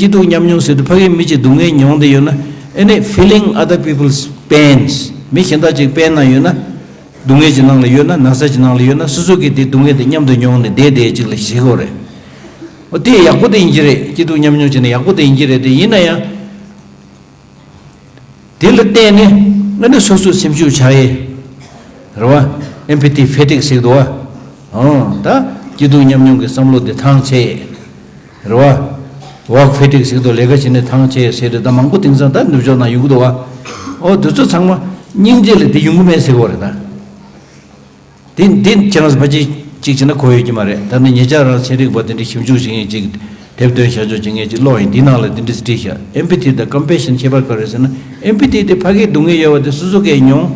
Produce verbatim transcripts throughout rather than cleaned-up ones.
སྐྱིད་སྡུག་མཉམ་མྱོང་ཟེར་དུས་ཕ་གིའི་མི་གཅིག་སྡུག་བསྔལ་མྱོང་བསྡད་ཡོད་ན། ཨེ་ནས་feeling other people's pains, མི་གཞན་དག་ཅིག་དཔེར་ན་ཡོད་ན། སྡུག་བསྔལ་གྱི་ནང་ལ་ཡོད་ན། ན་ཚ་གྱི་ནང་ལ་ཡོད་ན། སོ་སོ་གིས་དེ་སྡུག་བསྔལ་དེ་མཉམ་དུ་མྱོང་ནས་བསྡད་བསྡད་ཅིག་ལ་ཞིག་གོ་རེད། འོ་དེ་ཡག་པོ་དེ་ཡིན་གྱི་རེད། སྐྱིད་སྡུག་མཉམ་མྱོང་བྱས་ན་ཡག་པོ་དེ་ཡིན་གྱི་རེད། དེ་ཡིན་ན་ཡང་། དེ་ལ་བརྟེན་ནས་ཨ་ནི་སོ་སོའི་སེམས་ཤུགས་ཆག་ཡས། རེད་བ། Empathy fatigue ཟེར་འདུག་བ། ཨང་། ད་སྐྱིད་སྡུག་མཉམ་མྱོང་གི་བསམ་བློ་དེ་ཐང་ཆད་ཡས། རེད་བ། Work fatigue ཟེར་འདུག་ལས་ཀ་བྱེད་ནས་ཐང་ཆད་ཡས་ཟེར་རེད། ད་མང་པོ་དེང་སང་ད་ནུབ་ཕྱོགས་ནང་ཡོང་གི་འདུག་བ། ཨོ་དེ་ཚོ་ཚང་མ་སྙིང་རྗེ་ལ་དེ་ཡོང་གི་མེད་ཟེར་གོ་རེད་ད། དེ་འདི་ཁྱེད་རང་ཚོ་ཕལ་ཆེར་གཅིག་བྱས་ན་གོ་ཡོད་ཀྱི་མ་རེད། ད་ནི་ཉེ་ཆར་རང་ཚན་རིག་པ་དེ་འདྲའི་ཞིབ་འཇུག་བྱེད་མཁན་ཅིག་དེབ་ཐེར་ཤར་ཕྱོགས་བྱེད་མཁན་ཅིག་ཀློག་ཡིན། འདི་ནང་ལ་དེ་འདྲ་བྲིས་ཤག Empathy དང་compassion ཁྱད་པར་ག་རེ་ཟེར་ན། Empathy དེ་ཕ་གིའི་སྡུག་བསྔལ་ཡོད་པ་དེ་སོ་སོ་གིས་མྱོང་།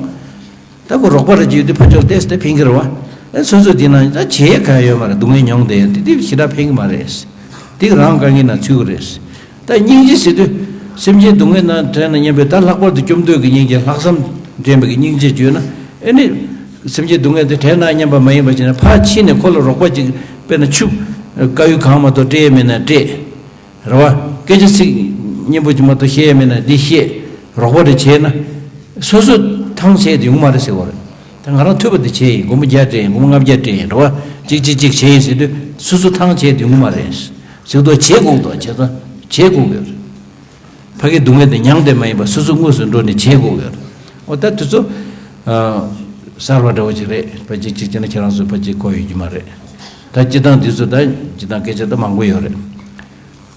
ད་ཁོ་རོགས་པ་རེ་ཅིག་ཡོད་དུས་ཕར་ཕྱོགས་ལ་ཏོག་ཙམ་ཕན་གྱི་རེད་བ། ཨ་སོ་སོ་དེ་ན་ད་བྱེད་ཡས་གང་ཡོད་མ་རེད། སྡུག་བསྔལ་མྱོང་བསྡད་ཡ་དེ་དེ་ཞེ་དྲག་ཕན་གྱི་མ་རེད། དེ་རང་དཀའ་ངལ་ནང་ཚུད་ཀྱི་རེད། ད་སྙིང་རྗེ་ཟེར་དུས་སེམས་ཅན་སྡུག་བསྔལ་ནང་དྲན་ན་སྙམ་པའི་ད་ལྷག་པར་དུ་བཅོམ་འདོད་ཀྱི་སྙིང་རྗེ། ལྷག་བསམ་དྲན་པའི་གི་སྙིང་རྗེ་བརྗོད་ན། ཨེ་ནི་སེམས་ཅན་སྡུག་བསྔལ་དེ་དྲན་ན་སྙམ་པ་མ་ཡིན་པ་བྱས་ན། ཕར་ཕྱིན་ནས་ཁོ་ལ་རོགས་པ་ཅིག་དཔེར་ན་ཆུ་དཀར་ཡོལ་གང་མ་གཏོགས་སྤྲད་ཡས་མེད་ན་སྤྲད། རེད་བ། སྐད་ཆ་ཚིག་སྙན་པོ་ཅིག་མ་གཏོགས་བཤད་ཡས་མེད་ན་འདི་བཤད། རོགས་པ་རེ་བྱས་ན། སོ་སོ་ཐང་ཆད་དེ་ཡོང་མ་རེད་ཟེར་བ་རེད། ད་ང་རང་ཐུབ་པ་དེ་བྱས་ཡིན། སྒོར་མོ་བརྒྱ་སྤྲད་ཡིན། སྒོར་མོ་ལྔ་བརྒྱ་སྤྲད་ཡིན། རེད་བ། ཅིག་ཅིག་ཅིག་བྱས་ཡིན་ཟེར་དུས་སོ་སོ་ཐང་ཆད་དེ་ཡོང་མ་རེད་ཟེར་དུས། བྱེད་དགོས་འདུག་བྱས་ཙང་བྱེད་དགོས་ཀྱི་ཡོད་རེད། ཕ་གིའི་སྡུག་བསྔལ་དེ་མྱངས་བསྡད་མ་ཡིན་པ་སོ་སོ་དངོས་སུ་འགྲོ་ནས་བྱེད་དགོས་ཀྱི་ཡོད་རེད། འོ་ད་དེ་ཚོ་ཨ་གསར་བ་འདྲ་བོ་ཅིག་རེད། ཕལ་ཆེར་གཅིག་བྱས་ན་ཁྱེད་རང་ཚོ་ཕལ་ཆེར་གོ་ཡོད་ཀྱི་མ་རེད། ད་སྤྱིར་བཏང་འདི་ཚོ་ད་སྤྱིར་བཏང་སྐད་ཆ་ད་མང་པོ་ཡོད་རེད།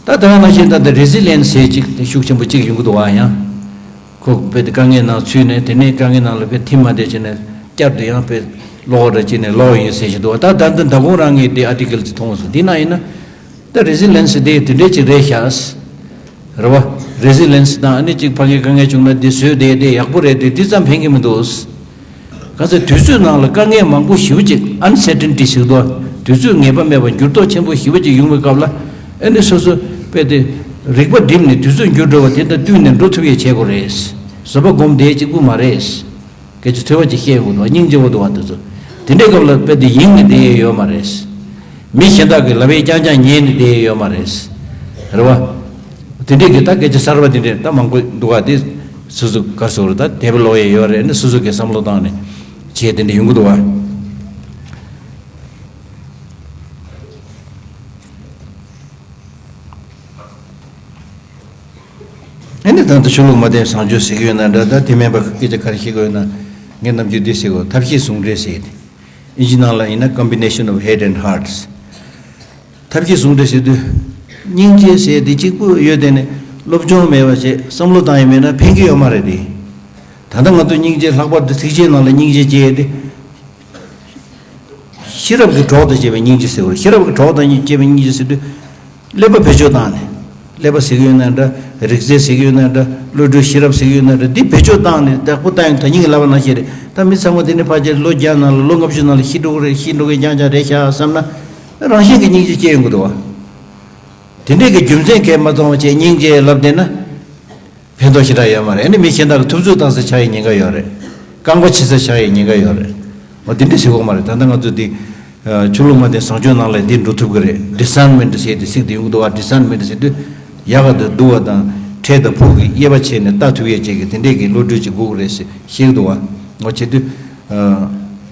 ད་དེ་ག་ནང་བཞིན་ད་ལྟ་resilience ཟེར་ཅིག་དེ་ཤུགས་ཆེན་པོ་ཅིག་ཡོང་གི་འདུག་བ། ཡང་ཁོ་དཔེ་དེ་དཀའ་ངལ་ནང་ཚུད་ནས། དེ་ནས་དཀའ་ངལ་ནང་ལ་དཔེ་ཐིམ་མ་བསྡད་བྱས་ནས་བསྐྱར་དུ་ཡང་དཔེ་ལོག་ར་བྱས་ནས་ལོག་ཡོད་ཟེར་བཞིན་འདུག་བ། ད་ད་ལྟ་ད་གུང་རང་ངས་དེ་article ཅིག་མཐོང་སོང་། དེ་ན་ཡིན་ན་ད་resilience དེ་དེ་འདྲས་ཅིག་རེད་ཤག་རེད་བ། Resilience དང་ཨ་ནི་ཅིག་ཕ་གིའི་དཀའ་ངལ་བྱུང་ན་འདི་བཟོས་བསྡད་དེ་ཡག་པོ་རེད་དེ། འདི་ཙམ་ཕན་གྱི་མི་འདུག་ག་ཚོད་དུས་ཚོད་ནང་ལ་དཀའ་ངལ་མང་པོ་ཞེ་པོ་ཅིག uncertainty ཟེར་དུས། དུས་ཚོད་ངེས་པ་མེད་པ་འགྱུར་ལྡོག་ཆེན་པོ་ཞེ་པོ་ཅིག་ཡོང་བའི་སྐབས་ལ། ཨ་ནི་སོ་སོ་དཔེ་དེ་རིག་པ་བསྒྲིམས་ནས་དུས་ཚོད་འགྱུར་འགྲོ་བ་དེ་དང་བསྟུན་ནས་འགྲོ་ཐུབ་ཡས་བྱེད་དགོས་རེད། བཟོད་པ་སྒོམ་བསྡད་གཅིག་པུ་མ་རེད། སྐད་ཆ་ཐོས་པ་ཅིག་བཤད་དགོས་འདུག་སྙིང་རྗེ་བོ་འདུག་བ། དེ་ཚོ་དེ་འདྲའི་སྐབས་ལ་དཔེ་དེ་ཡེངས་ནས་བསྡད་ཡས་ཡོད་མ་རེད། མི་གཞན་དག་གི་ལབ་ཡས་རྐྱང་རྐྱང་ཉན་ནས་བསྡད་ཡས་ཡོད་མ་རེད། རེད་བ། དེ་འདྲས་ཀྱི་ད་སྐད་ཆ་གསར་པ་དེ་འདྲས་ད་མང་པོ་འདུག་ག་དེ་སོ་སོ་ག་སོ་རུ་ད་དེབ་ཀློག་ཡས་ཡོད་རེད། ནི་སོ་སོ་གི་བསམ་བློ་བཏང་ནས་བྱས་དེ་འདྲས་ཡོང་གི་འདུག་ག་ཨ་ནི་ད་ལྟ་ཆོས་ལུགས་མ་བརྟེན་བཟང་སྤྱོད་ཟེར་གྱི་ཡོད་ན་འདྲ། ད་དེ་མིན་པ་སྐད་ཆ་ག་རེ་བཤད་ཀྱི་ཡོད་ན། ངས་ནམ་རྒྱུན་འདི་ཟེར་གོ། ཐབས་ཤེས་ཟུང་འབྲེལ་ཟེར་ཏེ། ཨིན་ཇི་ནང་ལ་ཡིན་ན་combination of head and hearts། ཐབས་ཤེས་ཟུང་འབྲེལ་ཟེར་དུས། སྙིང་རྗེ་ཟེར་དེ་གཅིག་པུ་ཡོད་དེ་ནི་སློབ་སྦྱོང་མེད་པ་བྱས་བསམ་བློ་བཏང་ཡས་མེད་ན་ཕན་གྱི་ཡོད་མ་རེད་དེ། ད་ལྟ་ང་ཚོ་སྙིང་རྗེ། ལྷག་པར་དུ་ཚིགས་བཅད་ནང་ལ་སྙིང་རྗེ་སྐྱེས་ཏེ། ཤེས་རབ་ཀྱི་གྲོགས་དང་བཅས་པའི་སྙིང་རྗེ་ཟེར་བ་རེད། ཤེས་རབ་ཀྱི་གྲོགས་དང་བཅས་པའི་སྙིང་རྗེ་ཟེར་དུས། ཀླད་པ་བེད་སྤྱོད་བཏང་ནས། ཀླད་པ་ཟེར་གྱི་ཡོད་ན་འདྲ། རིག་རྩལ་ཟེར་གྱི་ཡོད་ན་འདྲ། བློ་གྲོས་ཤེས་རབ་ཟེར་གྱི་ཡོད་ན་འདྲ། འདི་བེད་སྤྱོད་བཏང་ནས་བདག་པོ་བཏང་ཡོང་། ད་སྙིང་ལབ་པ་ནང་བཞིན་རེད། ད་མི་ཚང་མ་དེ་ནས་ཕལ་ཆེར་ལོ་བརྒྱ་ནང་ལ། ལོ་ལྔ་བཅུ་ནང་ལ་ཤི་འགྲོ་གི་རེད། ཤི་འགྲོ་གི་རྐྱང་རྐྱང་རེད་ཤག་བསམ་ན། རང་བཞིན་གྱིས་སྙིང་རྗེ་སྐྱེ་ཡོང་གི་འདུག་བ། དེ་འདྲས་ཀྱི་རྒྱུ་མཚན་གང་མ་མཐོང་བ་བྱས་སྙིང་རྗེ་ལབ་བསྡད་ན། ཕན་ཐོགས་ཞེ་དྲག་ཡོད་མ་རེད། ཨ་ནི་མི་གཞན་དག་གི་ཐུབ་ཚོད་བཏང་ས་ཆགས་ཡས་ཉེན་ཁ་ཡོད་རེད། རྐང་པ་ཕྱི་ས་ཆགས་ཡས་ཉེན་ཁ་ཡོད་རེད། འོ་དེ་འདྲ་ཟེར་དགོས་མ་རེད། ད་ལྟ་ང་ཚོ་འདི་ཆོས་ལུགས་མ་བརྟེན་བཟང་སྤྱོད་ནང་ལ་འདི་འགྲོ་ཐུབ་ཀྱི་རེད། discernment ཟེར་དེ་ཚིག་དེ་ཡོང་གི་འདུག་བ། discernment ཟེར་དུས་ཡག་ག་དང་སྡུག་ག་དང་འཕྲལ་དང་ཕུགས་ཀྱི་དབྱེ་བ་ཕྱེ་ནས་ལྟ་ཐུབ་ཡས་ཅིག་གི་དེ་འདྲས་ཀྱི་བློ་གྲོས་ཅིག་དགོས་ཀྱི་རེད་ཟེར་བཤད་ཀྱི་འདུག་བ། འོ་བྱེད་དུས་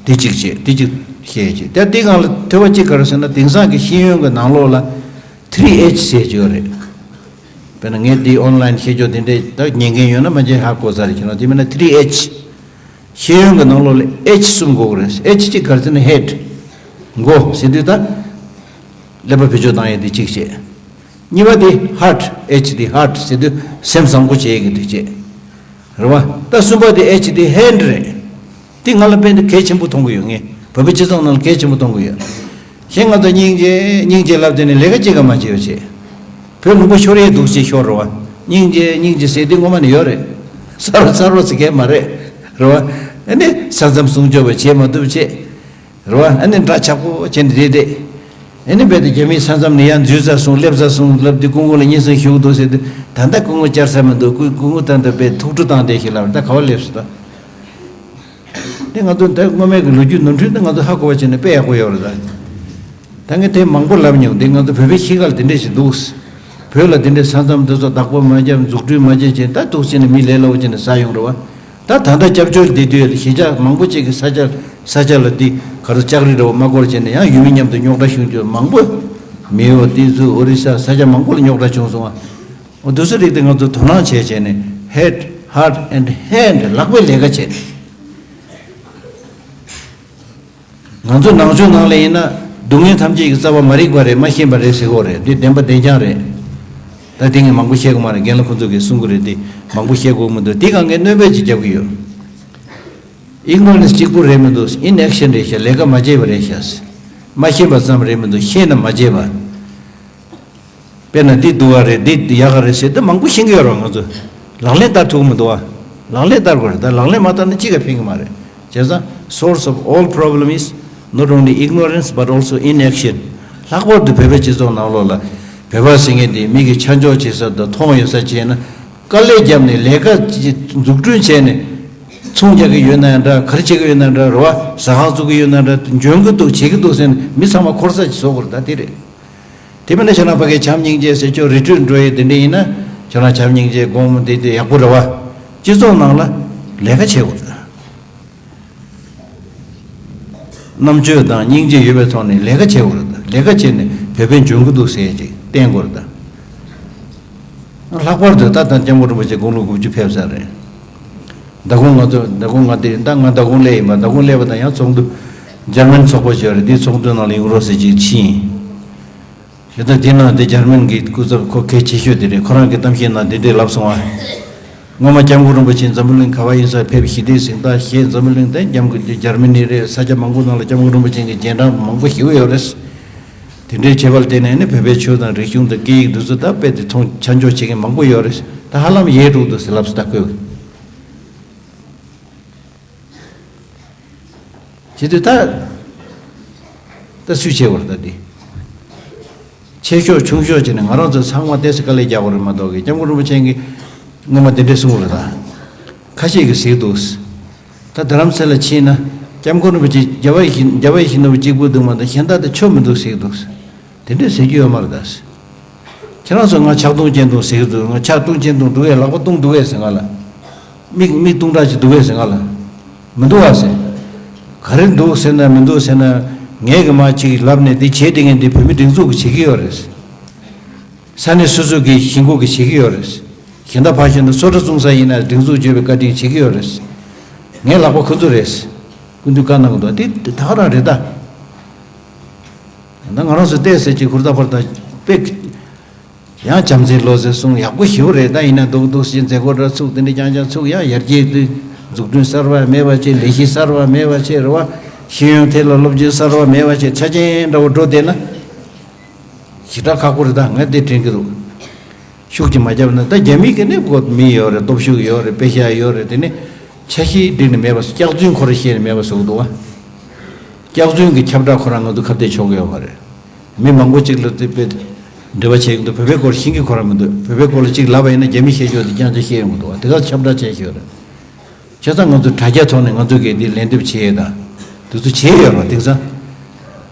དེ་གཅིག་བྱས། དེ་གཅིག་བཤད་ཡས་ཅིག་ད་དེ་སྒང་ལ་ཐོས་པ་གཅིག་ག་རེ་ཟེར་ན། དེང་སང་གི་ཤེས་ཡོན་གྱི་ནང་ལོགས་ལ་three H ཟེར་གྱི་ཡོད་རེད། དཔེར་ན་ངས་འདི་online བཤད་ཕྱོགས་དེ་འདྲས་ད་ཉན་མཁན་ཡོད་ན་མ་བྱན་ཧ་གོ་ས་རེད། ཁྱེད་རང་དེ་མིན་ན་three H། ཤེས་ཡོན་གྱི་ནང་ལོགས་ལ་H གསུམ་དགོས་ཀྱི་རེད། H གཅིག་ག་རེ་ཟེར་ན་head། མགོ་ཟེར་དུས་ད་ཀླད་པ་བེད་སྤྱོད་བཏང་ཡས་དེ་གཅིག་བྱས། གཉིས་པ་དེ་heart། H དེ་heart ཟེར་དུས་སེམས་བཟང་པོ་བྱེད་ཡས་ཀྱི་དུས་བྱས། རེད་བ། ད་གསུམ་པ་དེ་H དེ་hand རེད། དེ་ང་ལ་དཔེ་འདི་གལ་ཆེན་པོ་མཐོང་གི་ཡོད། ངས་བོད་པའི་སྤྱི་ཚོགས་ནང་ལ་གལ་ཆེན་པོ་མཐོང་གི་ཡོད། གཞན་ང་ཚོ་སྙིང་རྗེ་སྙིང་རྗེ་ལབ་དེ་ནས་ལས་ཀ་གཅིག་ཀ་མ་བྱེད་པ་བྱེད། བོད་ལུང་པ་ཤོར་ཡས་འདུག་ཅེས་ཤོར་རེད་བ། སྙིང་རྗེ་སྙིང་རྗེ་ཟེར་དེ་སྔོན་མ་ནས་ཡོད་རེད། གསར་གསར་བ་ཟེར་མཁན་མ་རེད། རེད་བ། ཨ་ནི་ས་མཚམས་སྲུང་སྐྱོབ་པ་བྱེད་མ་ཐུབ་བྱེད། རེད་བ། ཨ་ནི་འདྲ་ཆགས་པོ་བྱས་ནས་བསྡད་བསྡད། ཨ་ནི་རྦད་དེ་རྒྱ་མིའི་ས་མཚམས་ནས་ཡར་འཛུལ་ཚར་སོང་། སླེབས་ཚར་སོང་ལབ་དུས་སྐུ་ངོ་ལ་སྙན་སེང་ཞུ་གི་འདུག་ཟེར་དུས། ད་ལྟ་སྐུ་ངོ་བཅར་ས་མི་འདུག་སྐུ་སྐུ་ངོ་ད་ལྟ་རྦད་ཐུགས་སྤྲོ་བཏང་བསྡད་ཤག་ལབ། ད་ག་པར་སླེབས་སོང་ད། དེ་ང་ཚོ་ད་སྔོན་མའི་གི་ལོ་རྒྱུས་ནོར་འཁྲུལ་དེ་ང་ཚོ་ཧ་གོ་བ་བྱས་ནས་དཔེ་ཡག་པོ་ཡོད་རེད་ད། ད་ངས་དེ་མང་པོ་ལབ་མྱོང་། དེ་ང་ཚོ་བོད་པའི་གཤིས་ཀ་ལ་དེ་འདྲས་ཞིག་འདུག་བོད་ལ་དེ་འདྲའི་ས་མཚམས་དེ་ཚོ་བདག་པོ་མ་བརྒྱབ། འཛུགས་སྐྲུན་མ་བྱས་བྱས། ད་འདུག་སེ་ནས་མི་ལས་སླ་པོ་བྱས་ནས་ཟ་ཡོང་རེད་བ། ད་ད་ལྟ་སྐྱབས་བཅོལ་བསྡད་དུས་གཞིས་ཆགས་མང་པོ་ཅིག་གི་ས་ཆ་ས་ཆ་ལ་འདི་ག་རེ་ལྕགས་རི་འདྲ་བོ་མ་བསྐོར་བྱས་ནས། ཡང་ཡུལ་མི་མཉམ་དུ་རྙོག་དྲ་བྱུང་རྒྱུ་མང་པོ། མེའོ་དེ་ཚོ་ཨོ་རི་ས་ས་ཆ་མང་པོ་ལ་རྙོག་དྲ་བྱུང་སོང་བ། འོ་དེ་ཚོ་རིགས་དེ་ང་ཚོ་དོ་སྣང་བྱས་བྱས་ནས། Head, heart and hand, ལག་པས་ལས་ཀ་བྱས་ནས། ང་ཚོ་ནང་ཆོས་ནང་ལ་ཡིན་ན། སྡུག་བསྔལ་ཐམས་ཅད་ཀྱི་རྩ་བ་མ་རིག་པ་རེད། མ་ཤེས་པ་རེད་ཟེར་གོ་རེད། འདི་བདེན་པ་བདེན་རྐྱང་རེད། ད་དེ་ངས་མང་པོ་བཤད་དགོས་མ་རེད། རྒན་ལགས་ཁོང་ཚོ་གིས་གསུང་གི་རེད། འདི་མང་པོ་བཤད་དགོས་མི་འདུག་འདི་གང་གའི་སྣོན་པ་ཅིག་རྒྱབ་ཀྱི་ཡོད། Ignorance གཅིག་པུ་རེད་མི་འདུག Inaction རེད་ཤག་ལས་ཀ་མ་བྱས་པ་རེད་ཤག་མ་ཤེས་པ་ཙམ་རེད་མི་འདུག་ཤེས་ན་མ་བྱས་པ། དཔེར་ན་འདི་སྡུག་ག་རེད། འདི་ཡག་ག་རེད་ཟེར་ཏེ་མང་པོ་ཤེས་ཀྱི་ཡོད་རེད། ང་ཚོ་ལག་ལེན་བསྟར་ཐུབ་ཀྱི་མི་འདུག་བ། ལག་ལེན་བསྟར་དགོས་རེད། ད་ལག་ལེན་མ་བསྟར་ན་ཅི་ག་ཕན་གྱི་མ་རེད། བྱས་ཙང་source of all problem is not only ignorance but also inaction. ལྷག་པར་དུ་བོད་པའི་སྤྱི་ཚོགས་ནང་ལོགས་ལ་བོད་པ་ཟེར་མཁན་དེ་མི་གི་ཆ་འཇོག་བྱེད་ས་དང་མཐོང་ཡོད་ས་བྱས་ན། དཀའ་ལས་བརྒྱབ་ནས་ལས་ཀ་ཅིག་འཛུགས་སྐྲུན་བྱས་ནས། ཚོང་རྒྱག་གི་ཡོད་ན་ཡང་འདྲ། ག་རེ་བྱེད་ཀྱི་ཡོད་ན་འདྲ་རེད་བ། ཟ་ཁང་བཙུགས་ཀྱི་ཡོད་ན་འདྲ། འཇོན་གྱི་འདུག་བྱེད་ཀྱི་འདུག་ཟེར་ནས་མི་ཚང་མ་འཁོར་ས་ཅིག་བཟོ་དགོས་རེད། ད་དེ་རེད། དེ་མིན་ན་ཁྱེད་རང་ཕ་གིར་བྱམས་སྙིང་རྗེ་ཟེར། ཁྱོད་རི་ཊི་རིཊ་འགྲོ་ཡས་དེ་འདྲ་ཡིན་ན། ཁྱེད་རང་བྱམས་སྙིང་རྗེ་སྒོམ་དེ་དེ་ཡག་པོ་རེད་བ། སྤྱི་ཚོགས་ནང་ལ་ལས་ཀ་བྱེད་དགོས་རེད། རྣམ་དཔྱོད་དང་སྙིང་རྗེ་ཡོད་པའི་ཐོག་ནས་ལས་ཀ་བྱེད་དགོས་རེད། ལས་ཀ་བྱས་ནས་བོད་པའི་འཇོན་གྱི་འདུག་ཟེར་ཅིག་བསྟན་དགོས་རེད། ལྷག་པར་དུ་ད་ལྟ་སྐྱབས་མགོན་རིན་པོ་ཆེ་དགུང་ལོ་དགུ་བཅུ་ཕེབས་ཚར་རེད། མདང་དགོང་ང་ཚོ་མདང་དགོང་ང་དེ་ད་ང་མདང་དགོང་སླེབས་ཡིན་པ། མདང་དགོང་སླེབས་པ་དང་ཡང་ཚོགས་འདུ་འཇར་མན་ཚོགས་པ་ཞིག་ཡོད་རེད། དེའི་ཚོགས་འདུ་ནང་ལ་ཡོང་རོགས་ཟེར་ཅིག་ཕྱིན་ཡིན། ཡོད། ད་དེ་ནང་དེ་འཇར་མན་གྱི་སྐུ་ཚབ་ཁོ་གལ་ཆེ་ཤོས་དེ་རེད། ཁོ་རང་གི་གཏམ་བཤད་ནང་དེ་འདྲས་ལབ་སོང་ཨ། སྔོན་མ་སྐྱབས་མགོན་རིན་པོ་ཆེ་འཛམ་བུ་གླིང་ག་པར་ཡིན་ས་ཕེབས། ཞི་བདེའི་གཟེངས་རྟགས་བཞེས། འཛམ་བུ་གླིང་དེ་འཇར་མ་འཇར་མ་ནི་རེད། ས་ཆ་མང་པོ་ནང་ལ་སྐྱབས་མགོན་རིན་པོ་ཆེ་གི་རྗེས་འབྲང་མང་པོ་ཞིག་ཡོད་རེད། དེ་འདྲའི་བྱེད་པ་ལ་བརྟེན་ནས་ནི་བོད་པའི་ཆོས་དང་རིག་གཞུང་དང་སྐད་ཡིག་འདི་ཚོ་ད་དཔེ་དེ་མཐོང་ཆ་འཇོག་བྱེད་མཁན་མང་པོ་ཡོད་རེད། ད་ཧ་ལམ་ཡལ་འགྲོ་འདུག་ཟེར་ལབ་སོང་། ད་ཁོས། བྱེད་དུས་ད། ད་སུས་བྱེད་དགོས་རེད་ད་འདི། ཆེ་ཤོས་ཆུང་ཤོས་བྱས་ནས་ང་རང་ཚོ་ཚང་མ་ཏོག་ཙམ་དཀའ་ལས་རྒྱག་དགོས་རེད་མ་གཏོགས་ཀྱི། སྐྱབས་མགོན་རིན་པོ་ཆེ་གིས་སྔོན་མ་འདི་འདྲས་གསུངས་རེད་ད། ཁ་ཤས་ཀྱིས་ཟེར་གྱི་འདུག་ད་རྡ་རམ་ས་ལ་ཕྱིན་ན་སྐྱབས་མགོན་རིན་པོ་ཆེ་རྒྱལ་བ་ཡིད་བཞིན་རྒྱལ་བ་ཡིད་བཞིན་ནོར་བུ་གཅིག་པུ་འདུག་མ་གཏོགས་གཞན་དག་དེ་ཆོ་མི་འདུག་ཟེར་གྱི་འདུག་དེ་འདྲས་ཟེར་རྒྱུ་ཡོད་མ་རེད་ད། ཁྱེད་རང་ཚོ་ང་ཕྱག་སྟོང་སྤྱན་སྟོང་ཟེར་གྱི་འདུག་ང་ཕྱག་སྟོང་སྤྱན་སྟོང་འདུག་གས། ལག་པ་སྟོང་འདུག་གས་ཟེར་ང་ལ། མིག་མིག་སྟོང་ཕྲག་ཅིག་འདུག་གས་ཟེར་ང་ལ། མི་འདུག་བ་ཟེར། ག་རེ་འདུག་ཟེར་ན་མི་འདུག་ཟེར་ན། ངས་གི་མ་ཅིག་ལབ་ནས་འདི་བྱེད་བསྡད་མཁན་འདི་བོད་མི་སྒྲིག་འཛུགས་ཀྱིས་བྱེད་ཀྱི་ཡོད་རེད། ས་གནས་སོ་སོ་གི་གཞིས་འགོ་གིས་བྱེད་ཀྱི་ཡོད་རེད། གཞན་དག་ཕར་ཞོག་ན་སོ་ཊ་བཙོང་ས་ཡིན་ན་སྒྲིག་འཛུགས་བརྗོད་པའི་བཀའ་དྲིན་བྱེད་ཀྱི་ཡོད་རེད། ངའི་ལག་པ་ཁོ་ཚོ་རེད། སྐུ་མདུན་བཀའ་གནང་གི་འདུག་འདི་འདི་ད་ག་རང་རེད་ད། ད་ང་རང་ཚོ་བལྟས་ཟེར་གྱི་ཧུར་ཐག་ཕར་ཐག་དཔེ། ཡང་བྱམས་བརྩེའི་བློ་ཟེར་གསུང་ཡག་པོ་ཞེ་པོ་རེད། ད་ཡིན་ན་འདུག་འདུག་ཟེར་མཛད་སྒོ་འདྲ་ཚུགས། དེ་འདྲ་རྐྱང་རྐྱང་ཚུགས། ཡང་ཡར་རྒྱས་དུས་འཛུགས་སྐྲུན་གསར་པ་མེད་པ་བྱས། ལས་གཞི་གསར་པ་མེད་པ་བྱས་རེད་བ། ཤེས་ཡོན་ཐད་ལ་སློབ་སྦྱོང་གསར་པ་མེད་པ་བྱས། ཆ་རྐྱེན་འདྲ་བོ་འགྲོ་བསྡད་ན་ཞེ་དྲག་ཁག་པོ་རེད། ད་ངས་དེ་དྲན་གྱི་འདུག་ཤུགས་ཀྱིས་མ་བརྒྱབ་ན། ད་རྒྱ་མི་གི་ནི་ཁོ་མི་ཡོད་རེད། སྟོབས་ཤུགས་ཡོད་རེད། དཔེ་ཤ་ཡོད་རེད། དེ་ནི་འཆར་གཞི་སྒྲིག་ནས་མེད་པ། སྐྱག་རྫུན་ཁོ་རང་བཤད་ནས་མེད་པ་བཟོ་གི་འདུག་བ། སྐྱག་རྫུན་གྱི་ཁྱབ་བསྒྲགས་ཁོ་རང་ང་ཚོ་ཁ་གཏད་ཆོག་གི་ཡོད་མ་རེད། མི་མང་པོ་ཅིག་ལ་དེ་དཔེ་འབྲེལ་བ་བྱེད་ཀྱི་འདུག་བོད་པའི་སྐོར་ཤེས་ཀྱི་ཁོ་རང་མི་འདུག་བོད་པའི་སྐོར་ལ་ཅིག་ལབ་པ་ཡིན་ན་རྒྱ་མི་བཤད་ཕྱོགས་དེ་རྐྱང་རྐྱང་བཤད་ཡོང་གི་འདུག་བ། དེ་ག་ཁྱབ་བསྒྲགས་བྱས་ཤོག་རེད། བྱས་ཙང་ང་ཚོ་དྲ་རྒྱ་ཐོག་ནས་ང་ཚོ་གིས་འདི་ལན་འདེབས་བྱེད་ཡས་དང་། དེ་ཚོ་བྱེད་ཡོད་རེད་བ། དེང་སང་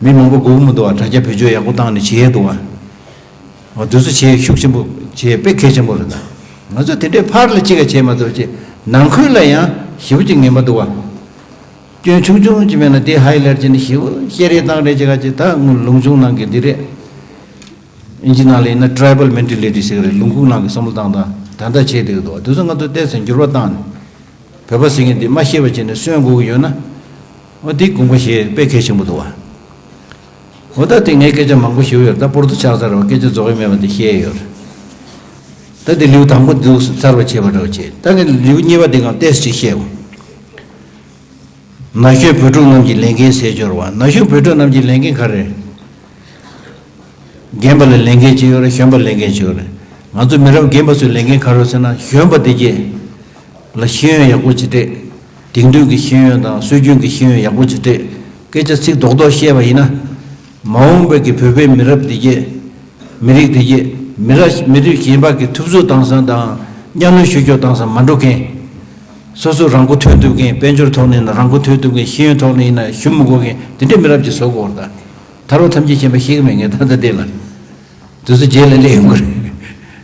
མི་མང་པོ་སྒུག་གི་མི་འདུག་བ། དྲ་རྒྱ་བེད་སྤྱོད་ཡག་པོ་བཏང་ནས་བྱེད་ཡས་འདུག་བ། འོ་དེ་ཚོ་བྱེད་ཤུགས་ཆེན་པོ་བྱེད་དཔེ་གལ་ཆེན་པོ་རེད་ད། ང་ཚོ་དེ་འདྲའི་ཕར་ལ་གཅིག་ག་བྱེད་མ་གཏོགས་ཅིག་ནང་ཁུལ་ལ་ཡང་ཞེ་པོ་ཅིག་ངེས་མ་འདུག་བ། སྐྱོན་ཆུང་ཆུང་ཅིག་མེད་ན་དེ་ཧའི་ལའེ་ཊི་བྱས་ནས་ཞེ་པོ་བཤད་རེས་བཏང་རེས་བྱེད་ག་ཅིག་ད་ལུང་ཆུང་ནང་གི་འདི་རེད། ཨིན་ཇི་ནང་ལ་ཡིན་ན་ཊི་རའི་བལ་མེན་ཊེ་ལི་ཊི་ཟེར་གི་རེད། ལུང་ཁུག་ནང་གི་བསམ་བློ་བཏང་སྟངས་ད་ལྟ་བྱས་བསྡད་ཀྱི་འདུག་བ། དེ་ཚོ་ང་ཚོ་ཏོག་ཙམ་འགྱུར་བ་བཏང་ནས། བོད་པ་ཟེར་མཁན་འདི་མ་ཤེས་པ་བྱས་ནས་གསོན་དགོས་ཀྱི་ཡོད་ན། འོ་འདི་དགོངས་པ་བཞེས་དཔེ་གལ་ཆེན་པོ་འདུག་བ། འོ་ད་དེ་ངས་སྐད་ཆ་མང་པོ་ཞུས་ཡོད། ད་སྤོར་ཏོ་ཆགས་ཚར་བ། སྐད་ཆ་རྫོགས་ཡ་མེད་པ་འདི་བཤད་ཡོད། ད་འདི་ལེའུ་དང་པོ་འདུག་ཚར་བ་བྱས་པ་འདྲ་བོ་བྱས། ད་ངས་ལེའུ་གཉིས་པ་འདི་གང་ཏོག་ཙམ་ཅིག་བཤད་འོ། ན་གཞོན་བོད་ཕྲུག་རྣམས་ཀྱི་ལས་འགན་ཟེར་སྦྱོར་བ། ན་གཞོན་བོད་ཕྲུག་རྣམས་ཀྱི་ལས་འགན་ག་རེ་རེད། རྒན་པ་ལ་ལས་འགན་ཅིག་ཡོད་རེད། གཞོན་པ་ལ་ལས་འགན་ཅིག་ཡོད་རེད། ང་ཚོ་མི་རབས་རྒན་པ་ཚོའི་ལས་འགན་ག་རེ་རེད་ཟེར་ན། གཞོན་པ་དེ་གས་ལ་ཤེས་ཡོན་ཡག་པོ་ཅིག་སྤྲད། དེང་དུས་ཀྱི་ཤེས་ཡོན་དང་སྲོལ་རྒྱུན་གྱི་ཤེས་ཡོན་ཡག་པོ་ཅིག་སྤྲད། སྐད་ཆ་ཚིག་རྡོག་རྡོག་བཤད་པ་ཡིན་ན། མ་འོངས་པའི་གི་བོད་པའི་མི་རབས་དེ་གས། མི་རིགས་དེ་གས་མི་རབས་མི་རིགས་གཞན་པ་གི་ཐུབ་ཚོད་བཏང་ས་དང་གཉའ་གནོན་ཞུ་ཕྱོགས་བཏང་ས་མ་འགྲོ་མཁན། སོ་སོ་རང་མགོ་ཐོན་ཐུབ་མཁན། དཔལ་འབྱོར་ཐོག་ནས་ཡིན་ན་རང་མགོ་ཐོན་ཐུབ་མཁན། ཤེས་ཡོན་ཐོག་ནས་ཡིན་ན་ཞུ་མི་དགོས་མཁན། དེ་འདྲའི་མི་རབས་ཅིག་བཟོ་དགོས་རེད་ད། ད་རུང་ཐམས་ཅད་མཁྱེན་པ་ཤེས་ཀྱི་མེད་ངས་ད་ལྟ་དེ་ལ། དེ་ཚོ་རྗེས་ལ་སླེབས་ཡོང་གི་རེད།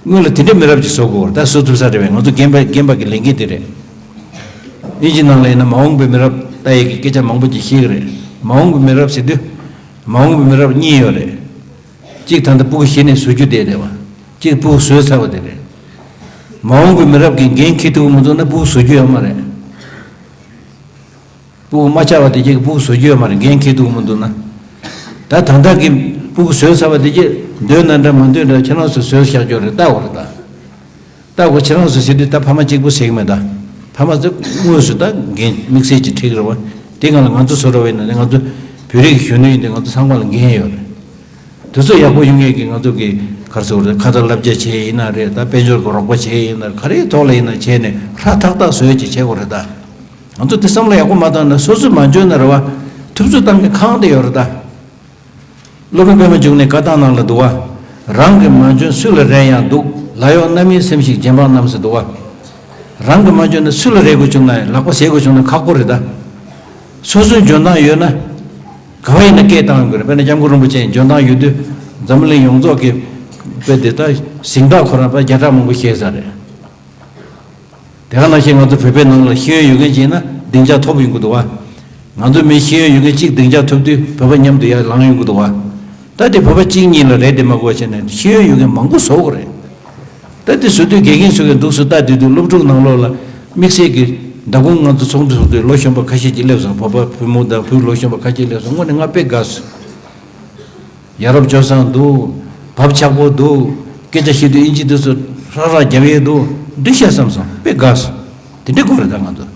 སྔོན་ལ་དེ་འདྲའི་མི་རབས་ཅིག་བཟོ་དགོས་པ་རེད། ད་བཟོ་ཐུབ་ས་རེད་པས། ང་ཚོ་རྒན་པ་རྒན་པ་གི་ལས་འགན་དེ་རེད། དབྱིན་ཇི་ནང་ལ་ཡིན་ན་མ་འོངས་པའི་མི་རབས་ལྟ་ཡས་ཀྱི་སྐད་ཆ་མང་པོ་ཅིག་བཤད་ཀྱི་རེད། མ་འོངས་པའི་མི་རབས་ཟེར་དུས། མ་འོངས་པའི་མི་རབས་གཉིས་ཡོད་རེད། གཅིག་ད་ལྟ་སྤུ་གུ་གཞི་ནས་བཟོ་རྒྱུ་བསྡད་བསྡད་པ། གཅིག་སྤུ་གུ་བཟོས་ཚར་བ་དེ་རེད། མ་འོངས་པའི་མི་རབས་ཀྱི་འགན་འཁྱེར་ཐུབ་ཀྱི་མི་འདུག་ན་སྤུ་གུ་བཟོ་རྒྱུ་ཡོད་མ་རེད། སྤུ་གུ་མ་ཆགས་པ་དེ་གཅིག་སྤུ་གུ་བཟོ་རྒྱུ་ཡོད་མ་རེད། འགན་འཁྱེར་ཐུབ་ཀྱི་མི་འདུག་ན། ད་ད་ལྟ་གི་སྤུ་གུ་བཟོས་ཚར་བ་དེ་གཅིག་འདོད་ན་འདྲ་མ་འདོད་འདྲ་ཁྱེད་རང་ཚོ་བཟོས་བཞག་རྒྱུ་རེད། ལྟ་བ་རེད་ད། ལྟ་དགོས། ཁྱེད་རང་ཚོ་ཟེར་དུས་ད་ཕ་མ་གཅིག་པུ་ཟེར་གྱི་མེད་ད། ཕ་མ་ཚོ་དངོས་སུ་ད་འགན་དམིགས་བསལ་གྱི་འཁྲི་གི་རེད་བ། དེ་སྒང་ལ་ང་ཚོ་བཟོ་འདྲ་བ་ཡིན་ན་ནི་ང་ཚོ་བོད་རིགས་གཞོན་ནུ་ཡིན་དུས་ང་ཚོ་ཚང་མ་ལ་འགན་ཡོད་རེད། དེ་ཚོ་ཡག་པོ་ཡོང་ངེས་ཀྱི་ང་ཚོ་གི་ག་རེ་ཟེར་དགོས་རེད། ཁ་ཚ་བསླབ་བྱ་བྱས་ཡིན་ན་རེད། ད་དཔལ་འབྱོར་གྱི་རོགས་པ་བྱས་ཡིན་ན་རེད། ག་རེའི་ཐོག་ལ་ཡིན་ན་བྱས་ནས་ཧྲ་ཐག་ཐག་བཟོ་ཡ་ཅིག་བྱེད་དགོས་རེད་ད། ང་ཚོ་དེ་བསམ་བློ་ཡག་པོ་མ་བཏང་ན་སོ་སོས་མ་འཇོན་ན་རེད་བ། ཐུབ་ཚོད་བཏང་གི་ཁང་དེ་ཡོད་རེད་ད། སློབ་དཔོན་པད་མ་འབྱུང་གནས་བཀའ་ཐང་ནང་ལ་འདུག་བ། རང་གིས་མ་འཇོན་སུ་ལ་རེ་ཡང་སྡུག། ལ་ཡོག་རྣམ་སྨིན་སེམས་ཤིག་རྗེ་འབངས་རྣམས་སུ་འདུག་བ། རང་གིས་མ་འཇོན་ན་སུ་ལ་རེ་དགོས་བྱུང་ན་ལག་པ་ཟས་དགོས་བྱུང་ན་ཁག་པོ་རེད་ད། སོ་སོའི་འཇོན་ཐང་ཡོད་ན། ག་བ་ཡིན་ན་སྐད་བཏང་ཡོང་གི་རེད། དཔེར་ན་སྐྱབས་མགོན་རིན་པོ་ཆེ་འཇོན་ཐང་ཡོད་དུས་འཛམ་བུ་གླིང་ཡོངས་རྫོགས་ཀྱི་དཔེ་དེ་ལྟར་གཟེངས་རྟགས་ཁོ་རང་དཔེ་བརྒྱ་ཕྲག་མང་པོ་བཞེས་ས་རེད། དེ་ག་ནང་བཞིན་ང་ཚོ་བོད་པའི་ནང་ལ་ཤེས་ཡོན་ཡོད་མཁན་ཅིག་ཡིན་ན་སྡིངས་ཆ་ཐོབ་ཡོང་གི་འདུག་བ། ང་ཚོ་མི་ཤེས་ཡོན་ཡོད་མཁན་གཅིག་སྡིངས་ཆ་ཐོབ་དུས་བོད་པ་མཉམ་དུ་ཡར་ལངས་ཡོང་གི་འདུག་བ། ད་དེ་བོད་པ་གཅིག་གཉིས་ལ་རེད་དེ་མ་གོ་བྱས་ནས་ཤེས་ཡོན་ཡོད་མཁན་མང་པོ་བཟོ་དགོས་རེད། ད་དེ་བཟོ་དུས་དགེ་རྒན་ཚོ་གིས་འདུག་སེ་ལྟ་དུས་དུས་སློབ་ཕྲུག་ནང་ལོགས་ལ་དམིགས་བསལ་གྱི་མདང་དགོང་ང་ཚོ་ཚོགས་འདུ་ཚོགས་དུས་ལོ་གཞོན་པ་ཁ་ཤས་ཅིག་སླེབས་སོང་། བོད་པ་བུ་མོ་དང་བུ་ལོ་གཞོན་པ་ཁ་ཤས་སླེབས་སོང་། དངོས་གནས་ང་དཔེ་དགའ་སོང་། ཡ་རབས་སྤྱོད་བཟང་འདུག། བབ་ཆགས་པོ་འདུག། སྐད་ཆ་བཤད་དུས་ཨིན་ཇི་དེ་ཚོ་ཧྲ་ཧྲ་རྒྱབ་ཡས་འདུག། འགྲིག་ཤག་བསམ་སོང་། དཔེ་དགའ་སོང་། དེ་འདྲའི་སྐོར་རེད་ད་ང་ཚོ།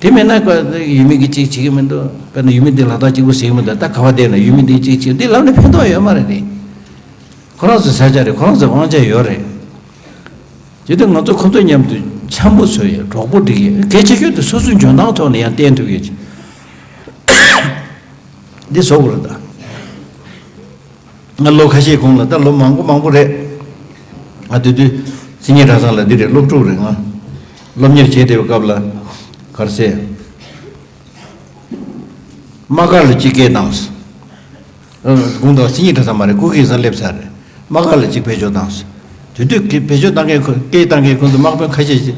དེ་མེད་ན་ཀ་ཡུལ་མི་གིས་གཅིག་བྱེད་ཀྱི་མི་འདུག། དཔེར་ན་ཡུལ་མི་འདི་ལ་དྭགས་གཅིག་པུ་ཟེར་གྱི་མི་འདུག། ད་ག་བ་བསྡད་ན་ཡུལ་མི་འདི་གཅིག་བྱེད། འདི་ལབ་ན་ཕན་ཐོགས་ཡོད་མ་རེད་དེ། ཁོ་རང་ཚོའི་ས་ཆ་རེད། ཁོ་རང་ཚོའི་དབང་ཆ་ཡོད་རེད། དེ་དུས་ང་ཚོ་ཁོ་ཚོ་མཉམ་དུ་འཆམ་པོ་བཟོ་ཡས། གྲོགས་པོ་སྒྲིག་ཡས། གལ་ཆེ་ཤོས་དེ་སོ་སོའི་འཇོན་ཐང་ཐོག་ནས་ཡང་བསྟན་ཐུབ་ཡས་ཅིག། འདི་བཟོ་དགོས་རེད་ད། ང་ལོ་ཁ་ཤས་གོང་ལ། ད་ལོ་མང་པོ་མང་པོ་རེད། ང་དེ་དུས་སེང་གེ་གྲྭ་ཚང་ལ་འདི་རེད། སློབ་ཕྲུག་རེད་ང་། སློབ་གཉེར་བྱེད་བསྡད་པའི་སྐབས་ལ་ག་རེ་ཟེར། དམག་སྒར་ལ་གཅིག་སྐད་བཏང་སོང་། ཨ། དགོང་དག་སེང་གེ་གྲྭ་ཚང་མ་རེད། སྐུ་སྒེར་ས་སླེབས་ཚར་རེད། དམག་སྒར་ལ་གཅིག་བེད་སྤྱོད་བཏང་སོང་། དེ་དུས་ཀྱི་བེད་སྤྱོད་བཏང་མཁན་ཁོ། སྐད་བཏང་མཁན་ཁོ་ཚོ་དམག་དཔོན་ཁ་ཤས་ཤིག་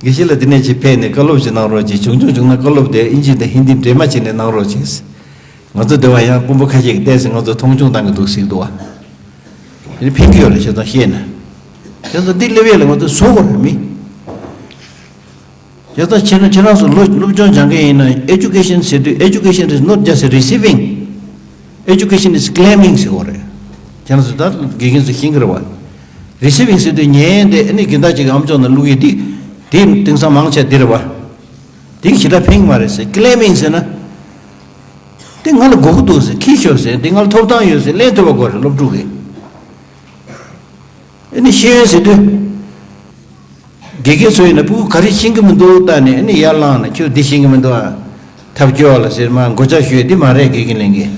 དགེ་བཤེས་ལགས་འདི་ནས་ཅིག་ཕེབས་ནས་བཀའ་སློབ་ཅིག་གནང་རོགས་གྱིས། བྱུང་བྱུང་བྱུང་ན་བཀའ་སློབ་དེ་ཨིན་ཇི་དང་ཧིན་དི་འདྲེས་མ་བྱས་ནས་གནང་རོགས་གྱིས། ང་ཚོ་སྡེ་བ་ཡང་དཔོན་པོ་ཁ་ཤས་ཀྱིས་བལྟས་ཚེ་ང་ཚོ་མཐོང་ཆུང་བཏང་གི་འདུག་ཟེར་གྱི་འདུག་བ། དེ་ནི་ཕན་གྱི་ཡོད་རེད། བྱས་ཙང་བཤད་ན། བྱས་ཙང་འདི་སླེབས་ཡས་ལ་ང་ཚོ་བཟོ་དགོས་རེད་མི། བྱས་ཙང་ཁྱེད་རང་ཁྱེད་རང་ཚོ་སློབ་སློབ་སྦྱོང་སྦྱང་མཁན་ཡིན་ན། Education ཟེར་དུས་Education is not just receiving, education is claiming ཟེར་དགོས་རེད། ཁྱེད་རང་ཚོ་ད་དགེ་རྒན་ཚོ་ཤེས་ཀྱི་རེད་བ། Receiving ཟེར་དུས་ཉན་ཡས་དེ་ཨ་ནི་དགེ་འདག་ཅིག་གི་ཨམ་ཅོག་ནང་བླུག་ཡས་དེ། དེ་དེང་སང་མང་ཆེ་དེ་རེད་བ། དེ་གི་ཞེ་དྲག་ཕན་གྱི་མ་རེད་ཟེར། Claiming ཟེར་ན། དེ་ང་ལ་དགོས་ཀྱི་འདུག་ཟེར། འཁྱེར་ཤོག་ཟེར། དེ་ང་ལ་ཐོབ་ཐང་ཡོད་ཟེར་ལེན་ཐུབ་པ་དགོས་རེད་སློབ་ཕྲུག་གིས། ཨ་ནི་ཤེས་ཡོན་ཟེར་དུས། དགེ་རྒན་ཚོ་ཡིན་ན་སྤུ་གུ་ག་རེ་ཤེས་ཀྱི་མི་འདུག་ལྟ་ནས་ཨ་ནི་ཡར་ལངས་ནས་ཁྱོད་འདི་ཤེས་ཀྱི་མི་འདུག་ཨ། ཐབས་སྐྱོ་བ་ལ་ཟེར་མར་མགོ་ལྕག་གཞུ་ཡས་འདི་མ་རེད། དགེ་རྒན་ལེན་མཁན།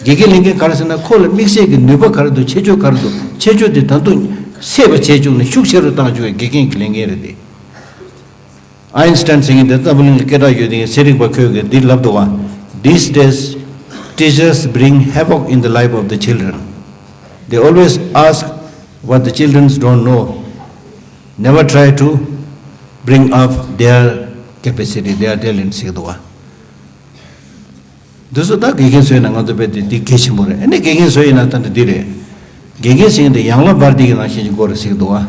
དགེ་རྒན་ལེན་མཁན་ག་རེ་ཟེར་ན་ཁོ་ལ་དམིགས་བསལ་གྱི་ནུས་པ་ག་རེ་འདུག། ཁྱད་ཆོས་ག་རེ་འདུག། ཁྱད་ཆོས་དེ་ད་དུང་སད་པ་བྱས་བཅུག་ནས་ཤུགས་ཆེ་རུ་བཏང་བཅུག་པའི་དགེ་རྒན་གྱི་ལས་འགན་རེད་དེ། ཨའིན་སི་ཏཱན་ཟེར་མཁན་དེ་འཛམ་བུ་གླིང་ལ་སྐད་གྲགས་ཡོད་དེ། ཚན་རིག་པ་ཁོས་གི་འདི་ལབ་འདུག་བ། These days, teachers bring havoc in the life of the children. They always ask what the children don't know. Never try to bring up their capacity, their talent ཟེར་གི་འདུག་བ། འདི་ཚོ་ད་དགེ་རྒན་བཟོས་ན་ང་ཚོ་དཔེ་དེ་འདི་གལ་ཆེན་པོ་རེད། ཨ་ནི་དགེ་རྒན་བཟོས་ཡིན་ན་ད་འདི་འདི་རེད། དགེ་རྒན་ཟེར་མཁན་དེ་ཡན་ལག་འབར་འདི་གི་ནང་བཞིན་གྱི་སྐོར་རེད་ཟེར་གི་འདུག་བ།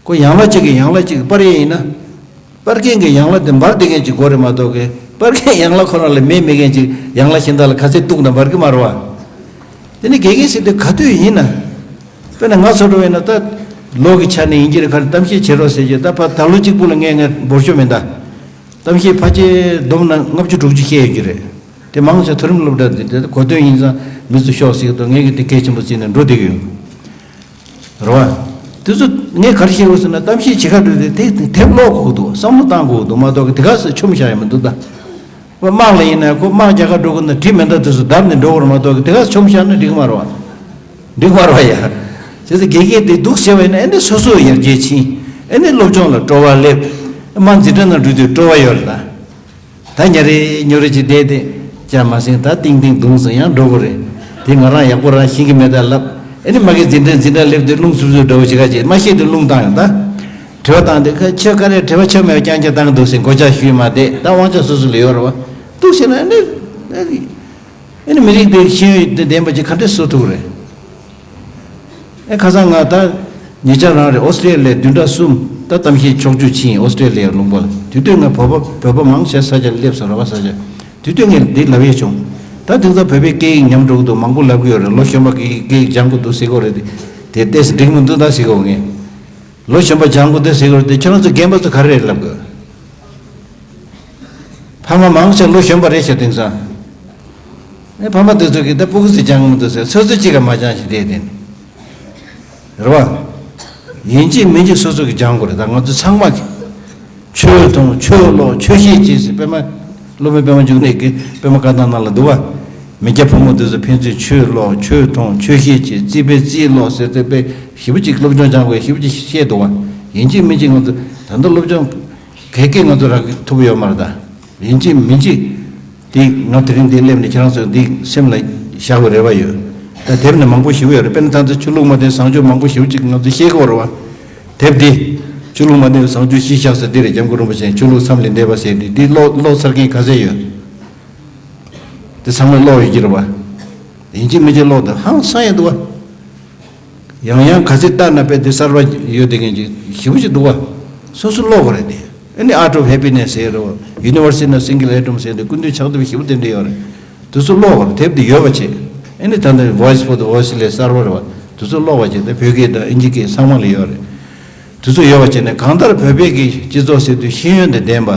ཁོ་ཡན་ལག་གཅིག་གིས་ཡན་ལག་གཅིག་གིས་སྤར་ཡས་ཡིན་ན། སྤར་མཁན་གྱིས་ཡན་ལག་དེ་འབར་བསྡད་མཁན་གྱི་སྒོ་རེད་མ་གཏོགས་གི། སྤར་མཁན་ཡན་ལག་ཁོ་རང་ལ་མེ་མེད་མཁན་གྱི་ཡན་ལག་གཞན་དག་ལ་ག་ཚད་གཏུགས་ན་འབར་གི་མ་རེད་བ། དེ་ནི་དགེ་རྒན་ཟེར་དུས་ག་དུས་ཡིན་ན། དཔེར་ན་ང་ཚོ་འདྲ་བ་ཡིན་ན་ད། ལོ་གི་ཆ་ནས་ཡིན་གྱི་རེད། ག་རེ་གཏམ་བཤད་བྱེད་རོགས་ཟེར་གྱི། ད་ཕར་ད་ལོ་གཅིག་པུ་ལ་ངས་ངས་འབོར་ཤོག་མིན་ད། གཏམ་བཤད་ཕལ་ཆེར་བསྡོམས་ན་ལྔ་བཅུ་དྲུག་ཅུ་བཤད་ཡོད་ཀྱི་རེད། དེ་མང་ཆེ་མཐོ་རིམ་སློབ་གྲྭ་འདི་དེ་གོ་དོན་ཡིན་ཙང་མི་ཚོ་ཤོག་ཟེར་གྱི་འདུག། ངས་ཀྱི་དེ་གལ་ཆེན་པོ་བརྩིས་ནས་འགྲོ་བསྡད་ཀྱི་ཡོད། རེད་བ། དེ་ཚོ་ངས་ག་རེ་བཤད་དགོས་ཟེར་ན། གཏམ་བཤད་བྱེད་ག་འགྲོ་དུས་དེ་དེབ་ཀློག་དགོས་ཀྱི་འདུག། བསམ་བློ་བཏང་དགོས་ཀྱི་འདུག་མ་གཏོགས་གི་དེ་ག་ཚོད་ཆོམ་བཞག་ཡ་མི་འདུག་ད། དམག་ལ་ཡིན་ན་ཁོ་དམག་རྒྱག་ག་འགྲོ་གི་ན་གྲི་མེ་མདའ་དེ་ཚོ་བརྡབས་ནས་འགྲོ་དགོས་རེད་མ་གཏོགས་གི་དེ་ག་ཚོད་ཆོམ་བཞག་ན་འགྲིག་གི་མ་རེད་བ། འགྲིག་མ་རེད་བ་ཡ། བྱས་ཙང་དགེ་རྒན་དེ་འདུག་ཟེར་བ་ཡིན་ན་ཨ་ནི་སོ་སོ་ཡར་རྒྱས་ཕྱིན། ཨ་ནི་སློབ་སྦྱོང་ལ་སྤྲོ་བ་སླེབས། དམག་འཛིན་གྲྭ་ནང་འགྲོ་དུས་སྤྲོ་བ་ཡོད་རེད་ད། ད་ཉ་རེ་ཉོ་རེ་ཅིག་བསྡད་དེ། ཅང་མ་ཟིན་ད་ཏིང་ཏིང་དུང་ཟིན་ཡང་འགྲོ་གི་རེད། དེ་ང་རང་ཡག་པོ་རང་ཤེས་ཀྱི་མེད་ད་ལབ། ཨེ་ནི་མ་གི་འཛིན་གྲྭ་འཛིན་གྲྭ་སླེབས་དུས་རླུང་སུབ་སུབ་འདྲ་བོ་ཞིག་ག་ཅིག་མ་ཤེས་དུས་རླུང་བཏང་ཡོང་ད། དྲི་བ་བཏང་དུས་ཁ་ཁྱོད་ག་རེ་དྲི་བ་ཆོ་མེད་པ་རྐྱང་རྐྱང་བཏང་གི་འདུག་ཟེར་མགོ་ལྕགས་གཞུས་མ་བསྡད་ད་དབང་ཆ་སོ་སོ་ལ་ཡོད་རེད་བ། འདུག་ཟེར་ན་ཨེ་ནི་ཨེ་ནི་མི་རིགས་དེ་ཤེས་ཡོན་དེ་ལྡན་པ་ཅིག་ག་འདྲས་བཟོ་ཐུབ་རེད། ཨེ་ཁ་སང་ང་ད་ཉེ་ཆར་རང་རེད་ཨོ་སི་ཀྲི་ལི་ཡ་བདུན་ཕྲག་གསུམ་ད་གཏམ་བཤད་ཕྱོགས་བསྒྲིགས་ཕྱིན་ཨོ་སི་ཀྲི་ལི་ཡ་ལུང་པ་ལ་དུས་དུས་ང་བོད་པ་བོད་པ་མང་ཆེ་ས་ཆ་སླེབས་སོང་ར་བ་ས་ཆ་དུས་དུས་ངས་འདི་ལབ་ཡས་བྱུང་། ད་དེང་སང་བོད་པའི་སྐད་ཡིག་ཉམས་འགྲོ་གི་འདུག་མང་པོ་ལབ་གི་ཡོད་རེད་ལོ་གཞོན་པ་གི་སྐད་ཡིག་སྦྱང་དགོས་འདུག་ཟེར་གི་ཡོད་རེད། དེ་ཏོག་ཙམ་འགྲིག་མི་འདུག་ད་ཟེར་གི་ཡོད་ངས། ལོ་གཞོན་པ་སྦྱང་དགོས་འདུག་ཟེར་གི་ཡོད་རེད་དེ་ཁྱོད་རང་ཚོ་རྒན་པ་ཚོ་ག་རེ་རེད་ལབ་གི་ཡོད། ཕ་མ་མང་ཆེ་ལོ་གཞོན་པ་རེད་ཤག་དེང་སང་། ཨེ་ཕ་མ་དེ་ཚོ་གིས་ད་སྤུ་གུ་ཚོས་སྦྱང་གི་མི་འདུག་ཟེར་སོ་སོ་གཅིག་ག་མ་སྦྱང་ཞིག་བསྡད་དེ་ནི། རེད་བ། ཡིན་གཅིག་མིན་གཅིག་སོ་སོ་གིས་སྦྱང་དགོས་རེད་ད་ང་ཚོ་ཚང་མ་གིས། ཆོས་མཐོང་ཆོས་ཀློག་ཆོས་ཤེས་བྱེད་ཟེར་པད་མ། སློབ་དཔོན་པད་མ་འབྱུང་གནས་ཀྱིས་པད་མ་བཀའ་ཐང་ནང་ལ་འདུག་བ། མི་སྐྱ་ཕོ་མོ་དེ་ཚོ་ཕན་ཚུན་ཆོས་ཀློག་ཆོས་མཐོང་ཆོས་ཤེས་བྱེད་རྩིས་པས་རྩིས་ཀློག་ཟེར་དེ་དཔེ་ཞེ་པོ་ཅིག་སློབ་སྦྱོང་སྦྱང་དགོས་ཞེ་པོ་ཅིག་བཤད་འདུག་བ། ཡིན་གཅིག་མིན་གཅིག་ང་ཚོ་ད་ལྟ་སློབ་སྦྱོང་ག་གེ་ང་ཚོ་རག་ཐུབ་ཡོད་མ་རེད་ད། ཡིན་གཅིག་མིན་གཅིག་འདི་ང་དེ་རིང་འདི་སླེབས་ནས་ཁྱེད་རང་ཚོ་འདི་སེམས་ལ་བཞག་པའི་རེ་བ་ཡོད། ད་དེབ་ནི་མང་པོ་ཞེ་པོ་ཡོད་རེད་དཔེར་ན་ད་ཚོད་ཆོས་ལུགས་མ་བསྟེན་བཟང་སྤྱོད་མང་པོ་ཞེ་པོ་ཅིག་ང་ཚོ་ཤེས་དགོས་རེད་བ། དེབ་འདི་ཆོས་ལུགས་མ་བསྟེན་བཟང་སྤྱོད་གཞིར་བཞག་ཟེར་འདི་རེད་སྐྱབས་མགོན་རིན་པོ་ཆེས་ཆོས་ལུགས་མཚམས་ལས་འདས་པ་ཟེར་འདི་འདི་ཀློག་ཀློག་ཚར་མཁན་ག་ཚད་ཡོད། འདི་ཚང་མས་ཀློག་ཡོད་ཀྱི་རེད་བ། ཡིན་གཅིག་མིན་གཅིག་ཀློག་དང་ཧང་སང་ཡོད་འདུག་བ། ཡང་ཡང་ག་ཚོད་ལྟ་ན་དཔེ་དེ་གསར་པ་ཡོད་དེ་མཁན་ཅིག་ཞེ་པོ་ཅིག་འདུག་བ། སོ་སོ་ཀློག་དགོས་རེད་དེ། ཨ་ནི་Art of Happiness ཟེར་རོ། University of Single Atom ཟེར་དེ་སྐུ་མདུན་ཕྱག་དེབ་ཞེ་པོ་དེ་འདྲ་ཡོད་རེད། དེ་ཚོ་ཀློག་དགོས་རེད་དེབ་དེ་ཡོད་པ་བྱེད། ཨ་ནི་ད་ལྟ་Voice for the Voiceless གསར་པ་རེད་བ། དེ་ཚོ་ཀློག་པ་བྱེད་དེ་བོད་སྐད་དང་ཨིན་ཇི་སྐད་ཚང་མ་ལ་ཡོད་རེད། དེ་ཚོ་ཡོད་པ་བྱས་ནས་གང་ལྟར་བོད་པའི་གི་སྤྱི་ཚོགས་ཟེར་དུས་ཤེས་ཡོན་དང་ལྡན་པ།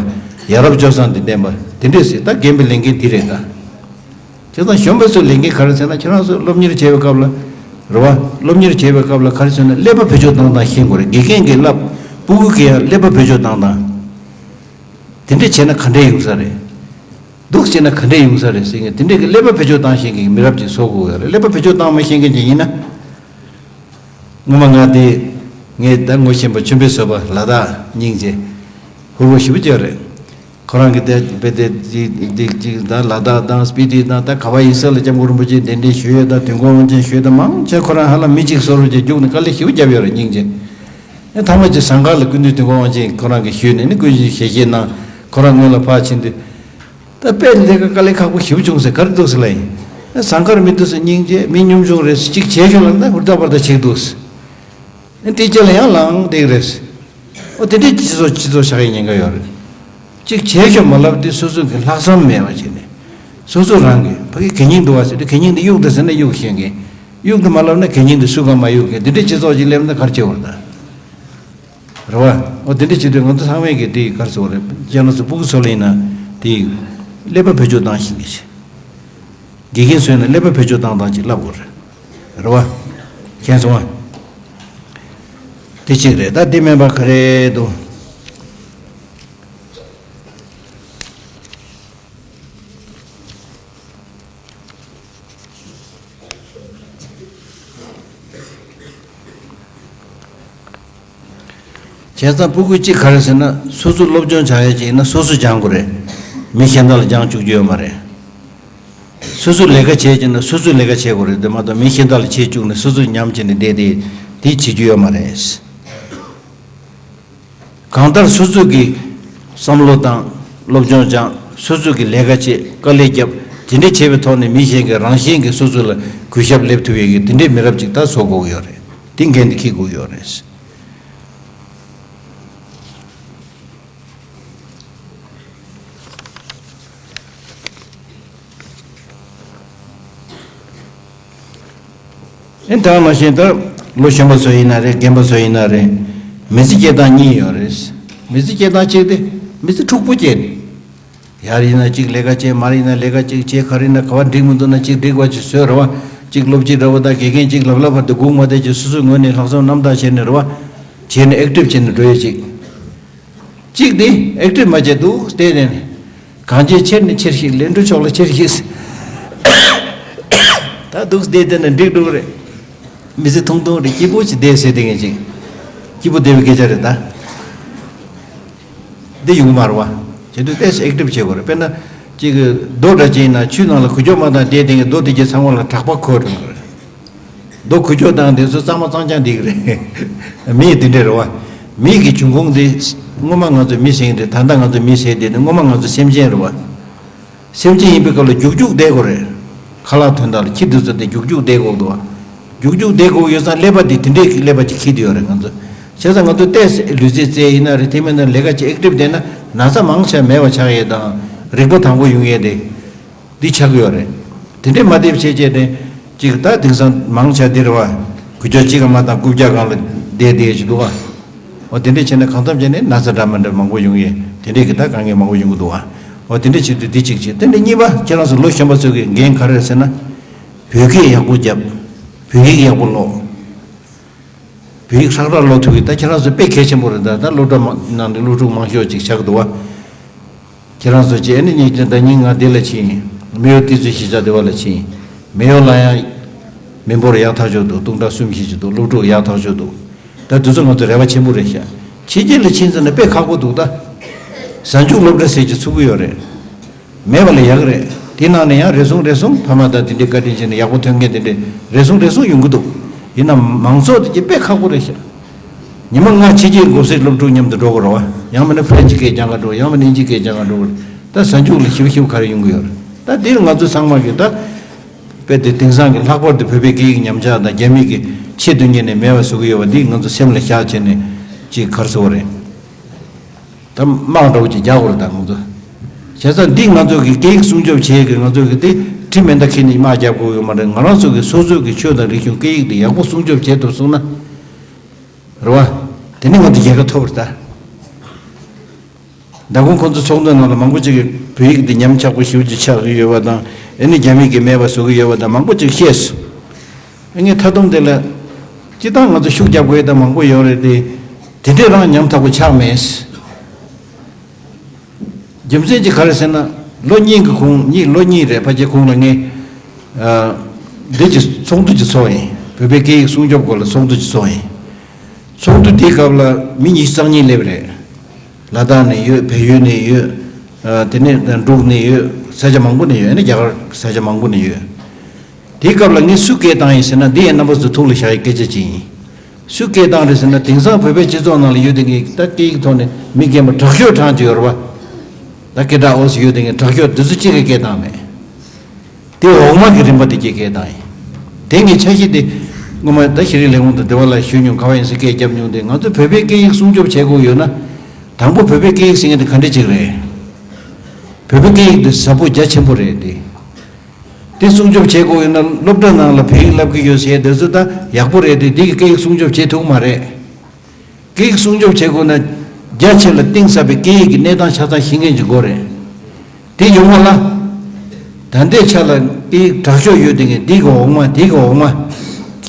ཡ་རབས་སྤྱོད་བཟང་དང་ལྡན་པ། དེ་འདྲས་ཟེར་ད་རྒན་པའི་ལས་འགན་འདི་རེད་ད། དེ་དང་གཞོན་པ་ཚོའི་ལས་འགན་ག་རེ་ཟེར་ན་ཁྱེད་རང་ཚོ་སློབ་གཉེར་བྱེད་པའི་སྐབས་ལ། རེད་བ། སློབ་གཉེར་བྱེད་པའི་སྐབས་ལ་ག་རེ་ཟེར་ན་ཀླད་པ་བེད་སྤྱོད་བཏང་སྟངས་ཤེས་དགོས་རེད་དགེ་རྒན་གྱིས་བསླབ། སྤུ་གུ་གིས་ཡང་ཀླད་པ་བེད་སྤྱོད་བཏང་སྟངས། དེ་འདྲས་བྱས་ན་ག་འདྲས་ཡོང་ས་རེད། འདུག་བྱས་ན་ག་འདྲས་ཡོང་ས་རེད་ཟེར་མཁན་དེ་འདྲས་ཀྱི་ཀླད་པ་བེད་སྤྱོད་བཏང་ཤེས་མཁན་གྱི་མི་རབས་ཅིག་བཟོ་དགོས་ཡོད་རེད་ཀླད་པ་བེད་སྤྱོད་བཏང་མ་ཤེས་མཁན་ཅིག་ཡིན་ན། སྔོན་མ་ང་དེ། ངས་ད་ངོ་ཤེས་པ་ཆོས་འཕེལ་བཟོད་པ་ལ་དྭགས་སྙིང་རྗེ། ཧུར་པོ་ཞེ་པོ་ཅིག་རེད། ཁོ་རང་གིས་དེ་དཔེ་དེ་ཅིག་ཅིག་ཅིག་ད་ལ་དྭགས་དང་སྤི་ཏི་དང་ད་ག་བ་ཡིན་ས་ལ་སྐྱབས་མགོན་རིན་པོ་ཆེ་གདན་འདྲེན་ཞུས་ཡོད་དང་དོན་གོ་དབང་ཆེན་ཞུས་དང་མང་ཆེ་ཁོ་རང་ཧ་ལམ་མི་གཅིག་བཟོ་རུ་ཅིག་རྒྱུགས་ནས་དཀའ་ལས་ཞེ་པོ་བརྒྱབ་ཡོད་རེད་སྙིང་རྗེ། ཨེ་ཐ་མ་ཅིག་ཟངས་དཀར་ལ་སྐུ་མདུན་དོན་གོ་དབང་ཆེན་ཁོ་རང་གིས་ཞུས་ནས་ནི་སྐུ་མདུན་ཞལ་བཞེས་གནང་ཁོ་རང་སྔོན་ལ་ཕར་ཕྱིན་དུས། ད་དཔེ་ལས་ཀ་དཀའ་ལས་ཁག་པོ་ཞེ་པོ་བྱུང་ཟེར་ག་རེ་འདུག་ཟེར་ལ་ཡིན། ཟངས་དཀར་མི་འདུག་ཟེར་སྙིང་རྗེ་མི་ཉུང་ཆུང་རེད་ཟེར་གཅིག་བྱས་ཤོག་ལབ་ན་ཧུར་ཐག་པར་ཐག་བྱེད་འདུག་ཟེར། དེ་རྗེས་ལ་ཡང་ལངས་བསྡད་ཀྱི་རེད་ཟེར། ཨོ་དེ་འདྲས་སྤྱི་ཚོགས་སྤྱི་ཚོགས་ཆགས་ཡའི་ཉེན་ཁ་ཡོད་རེད། གཅིག་བྱས་ཤོག་མ་ལབ་དུས་སོ་སོ་གི་ལྷག་བསམ་མེད་པ་བྱས་ནས། སོ་སོ་རང་གི་ཕ་གི་གད་སྙིགས་འདུག་བ་ཟེར་དུས་གད་སྙིགས་འདི་གཡུག་དང་ཟེར་ན་གཡུག་ཤེས་མཁན། གཡུག་དང་མ་ལབ་ན་གད་སྙིགས་འདི་སུ་གང་མ་གཡུག་མཁན་འདི་འདྲས་སྤྱི་ཚོགས་ཅིག་སླེབས་ན་ག་རེ་བྱེད་དགོས་རེད་ད། རེད་བ། འོ་དེ་འདྲ་བྱེད་དུས་ང་ཚོ་ཚང་མས་ཀྱི་དེ་ག་རེ་ཟེར་དགོས་རེད་ཁྱེད་རང་ཚོ་སྤུ་གུ་ཚོ་ལ་ཡིན་ན་དེ་ཀླད་པ་བེད་སྤྱོད་བཏང་ཤེས་ཀྱི་བྱེད། དགེ་རྒན་ཚོ་ཡིན་ན་ཀླད་པ་བེད་སྤྱོད་བཏང་སྟངས་ཅིག་བསླབ་དགོས་རེད། རེད་བ། མཁྱེན་སོང་ང་། དེ་གཅིག་རེད་ད་དེ་མིན་པ་ག་རེ་འདུག་བྱས་ཙང་སྤུ་གུ་གཅིག་ག་རེ་ཟེར་ན་སོ་སོ་སློབ་སྦྱོང་བྱ་ཡ་ཅིག་ཡིན་ན་སོ་སོ་སྦྱང་དགོས་རེད། མི་གཞན་དག་ལ་སྦྱང་བཅུག་རྒྱུ་ཡོད་མ་རེད། སོ་སོ་ལས་ཀ་བྱས་ཀྱི་ན་སོ་སོས་ལས་ཀ་བྱེད་དགོས་རེད་དེ་མ་གཏོགས་མི་གཞན་དག་ལ་བྱེད་བཅུག་ནས་སོ་སོ་ཉམས་བྱས་ནས་བསྡད་དེ་དེ་བྱེད་རྒྱུ་ཡོད་མ་རེད། གང་ལྟར་སོ་སོ་གི་བསམ་བློ་བཏང་སློབ་སྦྱོང་སྦྱངས་སོ་སོ་གི་ལས་ཀ་བྱེད་དཀའ་ལས་བརྒྱབ་དེ་འདྲས་བྱས་པའི་ཐོག་ནས་མི་གཞན་གྱི་རང་བཞིན་གྱིས་སོ་སོ་ལ་གུས་ཞབས་སླེབས་ཐུབ་ཡས་ཀྱི་དེ་འདྲས་མི་རབས་ཅིག་ད་བཟོ་དགོས་ཀྱི་ཡོད་རེད་དེ་འགན་དེ་འཁྱེར་དགོས་ཀྱི་ཡོད་རེད། ཨེ་ད་ནང་བཞིན་ད་ལོ་གཞོན་པ་ཚོ་ཡིན་ན་རེད་རྒན་པ་ཚོ་ཡིན་ན་རེད། མི་ཚེ་སྐྱེལ་སྟངས་གཉིས་ཡོད་རེད། མི་ཚེ་སྐྱེལ་སྟངས་གཅིག་དེ་མི་ཚེ་འཁྲུག་པོ་སྐྱེལ་ནས། ཡར་ཡིན་ན་གཅིག་ལས་ཀ་བྱེད་མར་ཡིན་ན་ལས་ཀ་གཅིག་བྱེད་ག་རེ་ཡིན་ན་ག་བ་འགྲིག་མི་འདུག་ན་གཅིག་འགྲིག་པ་ཅིག་བཟོས་རེད་བ། གཅིག་སློབ་སྤྱི་འདྲ་བོ་དང་དགེ་རྒན་གཅིག་ལབ་ལབ་བར་དུ་སྒུག་མ་བསྡད་ཀྱི་སོ་སོའི་ངོས་ནས་ལྷག་བསམ་རྣམ་དག་བྱས་ནས་རེད་བ། བྱས་ནས་ཨེག་ཊིབ་བྱས་ནས་འགྲོ་ཡས་གཅིག་གཅིག་དེ་ཨེག་ཊིབ་མ་བྱས་འདུག་བལྟས་ནས། གང་བྱས་ཆེར་ནས་ཆེར་ཞིག་ལས་འགྲོ་ཕྱོགས་ལ་ཆེར་ཞིག་ད་འདུག་བལྟས་བལྟས་ན་འགྲིག་འགྲོ་གི་རེད། མི་ཚེ་ཐུང་ཐུང་རེད་སྐྱིད་པོ་ཞིག་བསྡད་ཟེར་དེ་ངས་ཅིག་སྐྱིད་པོ་བསྡད་པའི་སྐད་ཆ་རེད་ད། འདི་ཡོང་མ་རེད་བ། བྱེད་དུས་ཏོག་ཙམ་ཨེག་ཊིབ་བྱེད་དགོས་རེད་དཔེར་ན། ཅིག་རྡོ་འདྲ་ཅིག་ཡིན་ན་ཆུའི་ནང་ལ་འགུལ་སྐྱོད་མ་བཏང་བསྡད་དེ་ངས་རྡོ་དེ་གྱད་ཚང་མ་ལ་དྲེག་པ་འཁོལ་འགྲོ་གི་རེད། རྡོ་ཁུ་ཁྱོག་དང་དེ་ཚོ་གཙང་མ་གཙང་རྐྱང་འདི་གི་རེད། མི་དེ་འདྲས་རེད་བ། མི་གི་འབྱུང་ཁུངས་དེ་སྔོན་མ་ང་ཚོ་མི་ཟེར་གྱི་རེད། ད་ལྟ་ང་ཚོ་མི་ཟེར་དེ་ནི་སྔོན་མ་ང་ཚོ་སེམས་ཅན་རེད་བ། སེམས་ཅན་ཡིན་པའི་སྐབས་ལ་རྒྱུག་རྒྱུག་བསྡད་དགོས་རེད། ཁ་ལག་དོན་དག་ལ་ཁྱི་འདི་ཚོ་དེ་རྒྱུག་རྒྱུག་བསྡད་དགོས་འདུག་བ། རྒྱུག་རྒྱུག་བསྡད་དགོས་ཡོད་ཙང་ཀླད་པ་དེ་དེ་འདྲས་ཀྱི་ཀླད་པ་ཅིག་འཁྱེར་དུ་ཡོད་རེད་ང་ཚོ། བྱས་ཙང་ང་ཚོ་ཏོག་ཙམ་ལུས་རྩལ་རྩེད་ཡིན་ན་རེད། དེ་མིན་ན་ལས་ཀ་ཅིག་ཨེག་ཊིབ་བསྡད་ན་ན་ཚ་མང་ཆེ་བ་མེད་པ་ཆགས་ཡས་དང་རིག་པ་དྭངས་པོ་ཡོང་ཡས་དེ། འདི་ཆགས་ཀྱི་ཡོད་རེད། དེ་འདྲས་མ་བསྡད་བྱས་བྱས་ཏེ། གཅིག་ད་དེང་སང་མང་ཆེ་འདི་རེད་བ། གུ་ཅོ་གཅིག་ག་མ་དང་རྐུབ་བཀྱག་སྒང་ལ་བསྡད་བསྡད་ཅིག་འདུག་བ། འོ་དེ་འདྲས་བྱས་ནས་གང་འཚམ་བྱས་ནས་ན་ཚ་འདྲ་མི་འདྲ་མང་པོ་ཡོང་ཡས་དེ་འདྲས་ཀྱི་ད་དཀའ་ངལ་མང་པོ་ཡོང་གི་འདུག་བ། འོ་དེ་འདྲས་བྱེད་དུས་འདི་གཅིག་བྱེད། དེ་འདྲས་གཉིས་པ་ཁྱེད་རང་ཚོ་ལོ་གཞོན་པ་ཚོ་གི་འགན་ག་རེ་རེད་ཟེར་ན། བོད་སྐད་ཡག་པོ་རྒྱབ། བོད་ཡིག་ཡག་པོ་ཀློག་བོད་ཡིག་ཧྲག་ཧྲག་ཀློག་ཐུབ་ཀྱི་ད་ཁྱེད་རང་ཚོ་དཔེ་གལ་ཆེན་པོ་རེད། ད་ད་སློབ་གྲྭ་མ་ནང་ནས་སློབ་ཕྲུག་མང་ཤོས་ཅིག་ཆགས་འདུག་བ། ཁྱེད་རང་ཚོ་བྱས་ནས་ཉིན་ད་ཉིན་ང་འདི་ལ་ཕྱིན། མེའོ་ཏི་ཙུའི་གཞིས་ཆགས་འདི་བ་ལ་ཕྱིན། མེའོ་ལ་ཡང་མི་འབོར་ཡག་ཐག་ཆོད་འདུག་སྟོང་ཕྲག་གསུམ་བཞི་ཅིག་འདུག་སློབ་ཕྲུག་ཡག་ཐག་ཆོད་འདུག་ད་དེ་ཚོ་ང་ཚོ་རེ་བ་ཆེན་པོ་རེད་ཤག་ཕྱི་རྒྱལ་ལ་ཕྱིན་ཙང་ནས་དཔེ་ཁག་པོ་འདུག་ད་གཟའ་མཇུག་སློབ་གྲྭ་ཟེར་གྱི་ཚུགས་ཀྱི་ཡོད་རེད། མེད་པ་ལས་ཡག་རེད། དེ་ནང་ནས་ཡང་རེ་ཟུང་རེ་ཟུང་ཕ་མ་དང་དེ་འདྲའི་བཀའ་དྲིན་ཆེ་ནས་ཡག་པོ་ཐོན་མཁན་དེ་འདྲས་རེ་ཟུང་རེ་ཟུང་ཡོང་གི་འདུག་ཡིན་ནའང་མང་ཚོགས་དེ་གྱིས་དཔེ་ཁག་པོ་རེད་ཤག་ཉི་མ་ལྔ་ཕྱི་རྒྱལ་འགོ་སའི་སློབ་ཕྲུག་མཉམ་དུ་འགྲོ་དགོས་རེད་བ། ཡང་མིན་ན་ཕ་རན་སི་སྐད་སྦྱང་ག་འགྲོ། ཡང་མིན་ན་ཨིན་ཇི་སྐད་སྦྱང་ག་འགྲོ་དགོས་རེད། ད་གཟའ་མཇུག་ལ་ཞིབ་ཞིབ་ག་རེ་ཡོང་གི་ཡོད་རེད། ད་འདིར་ང་ཚོ་ཚང་མ་གིས་ད་དཔེ་དེ་དེང་སང་གི་ལྷག་པར་དུ་བོད་པའི་སྐད་ཡིག་ཉམས་ཆག་དང་རྒྱ་མི་གིས་ཆེད་དུ་གཉེར་ནས་མེད་པ་བཟོ་གི་ཡོད་པ་འདི་ང་ཚོ་སེམས་ལ་བཞག་བྱས་ནས་ཅིག་ག་རེ་ཟེར་དགོས་རེད། ད་དམག་འདྲ་བོ་ཅིག་རྒྱག་དགོས་རེད་ད་ང་ཚོ། བྱས་ཙང་འདི་ང་ཚོ་གི་སྐད་ཡིག་སྲུང་སྐྱོབ་བྱེད་ཀྱི་ང་ཚོ་གི་དེ་ཁྲིམས་མེ་མདའ་འཁྱེར་ནས་དམག་རྒྱག་དགོས་ཡོད་མ་རེད། ང་རང་ཚོ་གི་སོ་སོ་གི་ཆོས་དང་རིག་གཞུང་སྐད་ཡིག་དེ་ཡག་པོ་སྲུང་སྐྱོབ་བྱེད་ཐུབ་སོང་ན། རེད་བ། དེ་ནི་ང་ཚོ་རྒྱལ་ཁ་ཐོབ་རེད་ད། ཟླ་གོང་ཁོང་ཚོ་ཚོགས་འདུ་ནང་ལ་མང་པོ་ཅིག་གིས་བོད་ཡིག་འདི་ཉམས་ཆག་པོ་ཞེ་པོ་ཅིག་ཆགས་ཀྱི་ཡོད་པ་དང་། ཨེ་ནི་རྒྱ་མི་གིས་མེད་པ་བཟོ་གི་ཡོད་པ་དང་མང་པོ་ཅིག་བཤད་སོང་། ངས་མཐའ་སྡོམ་དེ་ལ། སྤྱིར་བཏང་ང་ཚོ་ཤུགས་རྒྱབ་དགོས་ཡོད་དང་མང་པོ་ཡོད་རེད་དེ། དེ་འདྲས་རང་ཉམ་ཐག་པོ་ཆགས་མེད། རྒྱུ་མཚན་གྱིས་ག་རེ་ཟེར་ན། ལོ་གཉིས་ཀྱི་གོང་གཉིས་ལོ་གཉིས་རེད་ཕལ་ཆེར་གོང་ལ་ངས། ཨ། འདི་ཀྱི་ཚོགས་འདུ་ཅིག་ཚོགས་ཡིན། བོད་པའི་སྐད་ཡིག་སྲུང་སྐྱོབ་སྐོར་ལ་ཚོགས་འདུ་ཅིག་ཚོགས་ཡིན། ཚོགས་འདུ་དེའི་སྐབས་ལ་མི་ཉི་ཤུ་རྩ་གཉིས་སླེབས་རེད། ལ་དྭགས་ནས་ཡོད། བལ་ཡུལ་ནས་ཡོད། ཨ། དེ་ནས་འབྲུག་ནས་ཡོད། ས་ཆ་མང་པོ་ནས་ཡོད། ཨ་ནི་རྒྱ་གར་ས་ཆ་མང་པོ་ནས་ཡོད། དེའི་སྐབས་ལ་ངས་སུ་སྐད་བཏང་ཡིན་ཟེར་ན། འདི་ཡང་རྣམ་པ་ཚོའི་ཐུགས་ལ་བཞག་ཡའི་སྐད་ཆ་ཅིག་ཡིན། སུས་སྐད་བཏང་རེད་ཟེར་ན། དེང་སང་བོད་པའི་སྤྱི་ཚོགས་ནང་ལ་ཡོད་དེ་ངས་ད་སྐད་ཡིག་ཐོག་ནས་མི་རྒན་པ་དྲག་ཤོས་གྲངས་ཅིག་ཡོད་རེད་བ། ད་སྐད་གྲགས་འོག་སུ་ཡོད་དེ་ངས་དྲག་ཤོས་དེ་ཚོ་གཅིག་གིས་སྐད་བཏང་མེད། དེ་འོག་མ་གི་རིམ་པ་དེ་གཅིག་སྐད་བཏང་ཡིན། དེ་ངས་འཆར་གཞི་དེ་སྔོན་མ་ད་ཤེས་རིག་ལས་ཁུངས་དང་དེ་བ་ལ་ཞུས་མྱོང་། ག་བ་ཡིན་ཟེར་སྐད་བརྒྱབ་མྱོང་། དེ་ང་ཚོས་བོད་པའི་སྐད་ཡིག་སྲུང་སྐྱོབ་བྱེད་དགོས་ཡོད་ན། དང་པོ་བོད་པའི་སྐད་ཡིག་ཟེར་མཁན་དེ་ག་འདྲ་ཅིག་རེད། བོད་པའི་སྐད་ཡིག་དེ་ཟབ་པོ་རྒྱ་ཆེན་པོ་རེད་དེ། དེ་སྲུང་སྐྱོབ་བྱེད་དགོས་ཡོད་ན། སློབ་གྲྭ་ནང་ལ་བོད་ཡིག་བསླབ་ཀྱི་ཡོད་ཟེར་དེ་ཚོ་ད་ཡག་པོ་རེད་དེ། དེ་གི་སྐད་ཡིག་སྲུང་སྐྱོབ་བྱེད་ཐུབ་ཀྱི་མ་རེད། སྐད་ཡིག་སྲུང་སྐྱོབ་བྱེད་དགོས་ན། རྒྱ་ཆེ་ལ་གཏིང་ཟབ་པའི་སྐད་ཡིག་གི་གནས་སྟངས་ཆ་ཚང་ཤེས་མཁན་ཅིག་དགོས་རེད། དེ་ཡོང་བ་ལ། ད་ལྟའི་ཆ་ལ་སྐད་ཡིག་དྲག་ཤོས་ཡོད་དེ་ངས་དེ་གི་འོག་མ། དེ་གི་འོག་མ།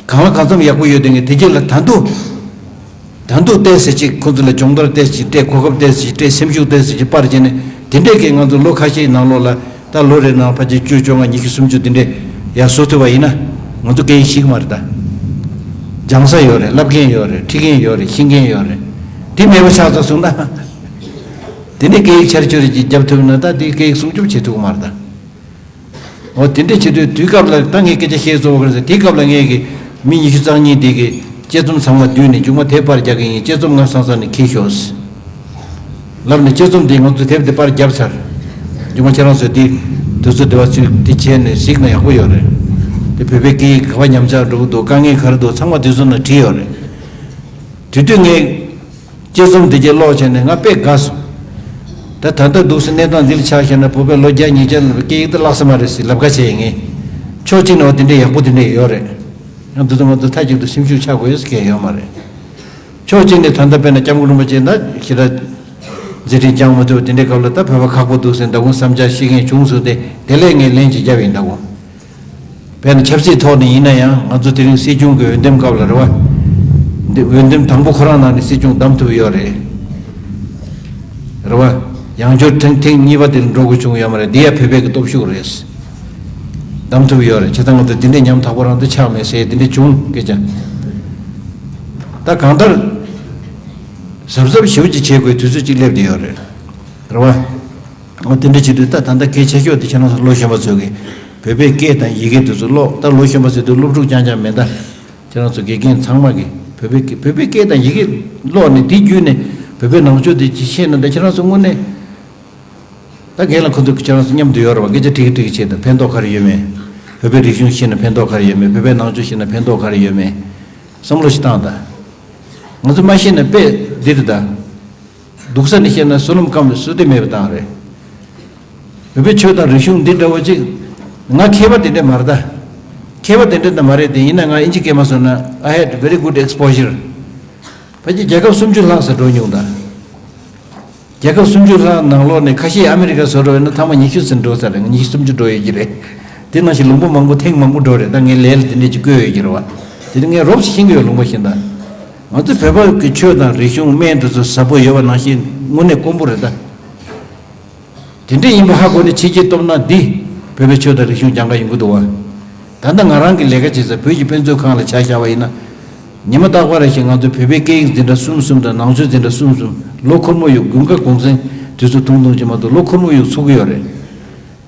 གང་ལ་གང་འཚམ་ཡག་པོ་ཡོད་དེ་ངས་དེ་རྗེས་ལ་ད་དུང་། ད་དུང་ཏོག་ཙམ་ཅིག་ཁོང་ཚོ་ལ་སྦྱོང་བརྡར་ཏོག་ཙམ་ཅིག་སྤྲད། གོ་སྐབས་ཏོག་ཙམ་ཅིག་སྤྲད། སེམས་ཤུགས་ཏོག་ཙམ་ཅིག་སྤར་བྱས་ནས། དེ་འདྲས་ཀྱི་ང་ཚོ་ལོ་ཁ་ཤས་ནང་ལོགས་ལ། ད་ལོ་རེ་ནང་ཕལ་ཆེར་བཅུ། བཅོ་ལྔ། ཉི་ཤུ། སུམ་ཅུ་དེ་འདྲས་ཡར་བཟོ་ཐུབ་པ་ཡིན་ན། ང་ཚོ་སྐད་ཡིག་ཤེས་ཀྱི་མ་རེད་ད། སྦྱང་ས་ཡོད་རེད། བསླབ་མཁན་ཡོད་རེད། ཁྲིད་མཁན་ཡོད་རེད། ཤེས་མཁན་ཡོད་རེད། དེ་མེད་པ་ཆགས་ཚར་སོང་ན། དེ་ནས་སྐད་ཡིག་ཆེར་ཆེར་ཅིག་རྒྱབ་ཐུབ་ན། ད་དེ་སྐད་ཡིག་སྲུང་སྐྱོབ་བྱེད་ཐུབ་ཀྱི་མ་རེད་ད། འོ་དེ་འདྲས་བྱེད་དུས། དུས་སྐབས་ལ་ད་ངས་སྐད་ཆ་བཤད་ཚོར་བ་ག་རེ་ཟེར། དེའི་སྐབས་ལ་ངས་ཀྱི་མི་ཉི་ཤུ་རྩ་གཉིས་དེ་གི་དཔྱད་རྩོམ་ཚང་མ་བསྡུས་ནས། མཇུག་མ་དེབ་པར་རྒྱག་གི་ཡིན། དཔྱད་རྩོམ་ང་སང་སང་ནས་འཁྱེར་ཤོག་ལབ་ནས། དཔྱད་རྩོམ་དེ་ང་ཚོ་དེབ་དེ་པར་བརྒྱབ་ཚར། མཇུག་མ་ཁྱེད་རང་ཚོས་དེ་དུས་ཚོད་དེ་བ་ཚུད་དེ་བྱས་ནས་གཟིགས་ན་ཡག་པོ་ཡོད་རེད། དེ་བོད་པའི་སྐད་ཡིག་ག་པར་ཉམས་ཆག་འགྲོ་གི་འདུག་དཀའ་ངལ་ག་རེ་འདུག་ཚང་མ་དེ་ཚོ་ནང་བྲིས་ཡོད་རེད། དེ་དུས་ངས། དཔྱད་རྩོམ་དེ་གྱད་ཀློག་བྱས་ནས་ང་དཔེ་དགའ་སོང་། ད་ད་ལྟ་འདུག་སེ་གནས་སྟངས་འདི་ལ་ཆ་བཞག་ན། བོད་པས་ལོ་བརྒྱ་ཉིས་བརྒྱ་ལ་སྐད་ཡིག་དེ་བརླག་ས་མ་རེད་ཟེར་ལབ་ཁ་བྱས་ཡིན། ངས་ཕྱོགས་གཅིག་ནས་འོ་དེ་འདྲའི་ཡག་པོ་དེ་འདྲ་ཡོད་རེད། ང་འདི་ཚོ་ང་ཚོ་མཐའ་གཅིག་ཏུ་སེམས་ཤུགས་ཆག་དགོས་ཟེར་མཁན་ཡོད་མ་རེད། ཕྱོགས་གཅིག་ནས་ད་ལྟ་དཔེར་ན་སྐྱབས་མགོན་རིན་པོ་ཆེ་ད་ཞེ་དྲག་མཛད་འཕྲིན་བསྐྱངས་མ་ཐུབ་པ་དེ་འདྲའི་སྐབས་ལ། ད་བོད་པ་ཁག་པོ་འདུག་ཟེར་མདང་དགོང་བསམ་འཆར་བཤད་མཁན་བྱུང་སོང་སྟེ། དེ་ལས་ངས་ལན་ཅིག་བརྒྱབ་ཡིན་མདང་དགོང་། དཔེར་ན་ཆབ་སྲིད་ཐོག་ནས་ཡིན་ན་ཡང་། ང་ཚོ་དེ་རིང་སྲིད་སྐྱོང་གི་འོས་འདེམས་སྐབས་ལ་རེད་བ། འདི་འོས་འདེམས་དང་པོ་ཁོ་རང་ནང་ནས་སྲིད་སྐྱོང་བདམས་ཐུབ་ཡོད་རེད། རེད་བ། ཡང་བསྐྱར་ཐེངས་ཐེངས་གཉིས་པ་དེ་ལ་འགྲོ་དགོས་བྱུང་ཡོད་མ་རེད། འདི་ཡང་བོད་པའི་གི་སྟོབས་ཤུགས་རེད། བདམས་ཐུབ་ཡོད་རེད། བྱས་ཙང་ང་ཚོ་འདི་འདྲའི་ཉམ་ཐག་པོ་རང་དུ་ཆགས་མེད་ཟེར་དེ་འདྲ་བྱུང་སྐད་ཆ། ད་གང་ལྟར། གཟབ་གཟབ་ཞེ་པོ་ཅིག་བྱེད་དགོས་དུས་ཚོད་ཅིག་སླེབས་བསྡད་ཡོད་རེད། རེད་བ། འོ་དེ་འདྲ་བྱེད་དུས་ད་ད་ལྟ་གལ་ཆེ་ཤོས་དེ་ཁྱེད་རང་ཚོ་ལོ་གཞོན་པ་ཚོས་ཀྱི་བོད་པའི་སྐད་དང་ཡི་གེ་དེ་ཚོ་ཀློག་ད་ལོ་གཞོན་པ་ཟེར་དུས་སློབ་ཕྲུག་རྐྱང་རྐྱང་མིན་ད། ཁྱེད་རང་ཚོ་དགེ་རྒན་ཚང་མ་གིས་བོད་པའི་སྐད་བོད་པའི་སྐད་དང་ཡི་གེ་ཀློག་ནས་དེ་བརྒྱུད་ནས་བོད་པའི་ནང་ཆོས་དེ་ཅིག་ཤེས་ན། ད་ཁྱེད་རང་ཚོ་དངོས་གནས་ད་རྒན་ལགས་ཁོང་ཚོ་ཁྱེད་རང་ཚོ་མཉམ་དུ་ཡོད་རེད་བ། སྐད་ཆ་དྲིས་དྲིས་བྱས་ད་ཕན་ཐོགས་ག་རེ་ཡོད་མེད། བོད་པའི་རིག་གཞུང་ཤེས་ན་ཕན་ཐོགས་ག་རེ་ཡོད་མེད། བོད་པའི་ནང་ཆོས་ཤེས་ན་ཕན་ཐོགས་ག་རེ་ཡོད་མེད། བསམ་བློ་ཞིག་བཏང་ད། ང་ཚོ་མ་ཤེས་ན་དཔེ་འདི་རེད་ད། སྡུག་ས་ནས་བཤད་ན་བསོད་ནམས་སྐམ་པའི་བསོད་བདེ་མེད་པ་བཏང་རེད། བོད་པའི་ཆོས་དང་རིག་གཞུང་འདི་འདྲ་བོ་ཅིག་ང་མཁས་པ་དེ་འདྲ་མ་རེད་ད། མཁས་པ་དེ་འདྲ་ད་མ་རེད་དེ། ཡིན་ན་ང་ཨིན་ཇི་སྐད་མ་སོང་ན། I had very good exposure. ཕལ་ཆེར་རྒྱལ་ཁབ་སུམ་ཅུ་ལྷག་ཙམ་འགྲོ་མྱོང་ད། རྒྱལ་ཁབ་སུམ་ཅུ་ལྷག་ནང་ལོགས་ནས་ཁ་ཤས་ཨ་མི་རི་ཀ་བཟོ་འགྲོ་ཡིན་ན་ཐེངས་མ་ཉི་ཤུ་ཙམ་འགྲོ་ས་རེད། ང་ཉི་ཤུ་སུམ་ཅུ་འགྲོ་ཡོད་ཀྱི་རེད། དེ་ནང་བཞིན་ལུང་པ་མང་པོ་ཐེངས་མང་པོ་འགྲོ་རེད། ད་ངས་ལས་ལ་དེ་འདྲས་ཅིག་བཀོད་ཡོད་ཀྱི་རེད་བ། དེ་ནི་ངས་རོབ་ཤིང་གི་ཡོད་ལུང་པ་བཞིན་ད། ང་ཚོ་བོད་པ་གི་ཆོས་དང་རིག་གཞུང་སྨན་དེ་ཚོ་ཟབ་པོ་ཡོད་པ་ནང་བཞིན་དངོས་གནས་དཀོན་པོ་རེད་ད། དེ་འདྲས་ཡིན་པ་ཧ་གོ་ནས་ཕྱི་རྒྱལ་སྟོབས་ན་འདི་བོད་པའི་ཆོས་དང་རིག་གཞུང་སྦྱང་ག་ཡོང་གི་འདུག་བ། ད་ལྟ་ང་རང་གི་ལས་ཀ་བྱེད་ས་བོད་ཀྱི་དཔེ་མཛོད་ཁང་ལ་ཆ་བཞག་པ་ཡིན་ན། ཉི་མ་རྟག་པར་ཞིག་ང་ཚོ་བོད་པའི་སྐད་ཡིག་འཛིན་གྲྭ་གསུམ་གསུམ་དང་ནང་ཆོས་འཛིན་གྲྭ་གསུམ་གསུམ་ལོ་འཁོར་མོ་ཡོད། དགུན་ཁ་གུང་སེང་དུས་ཚོད་ཐུང་ཐུང་ཅིག་མ་གཏོགས་ལོ་འཁོར་མོ་ཡོད་ཚུགས་ཀྱི་ཡོད་རེད།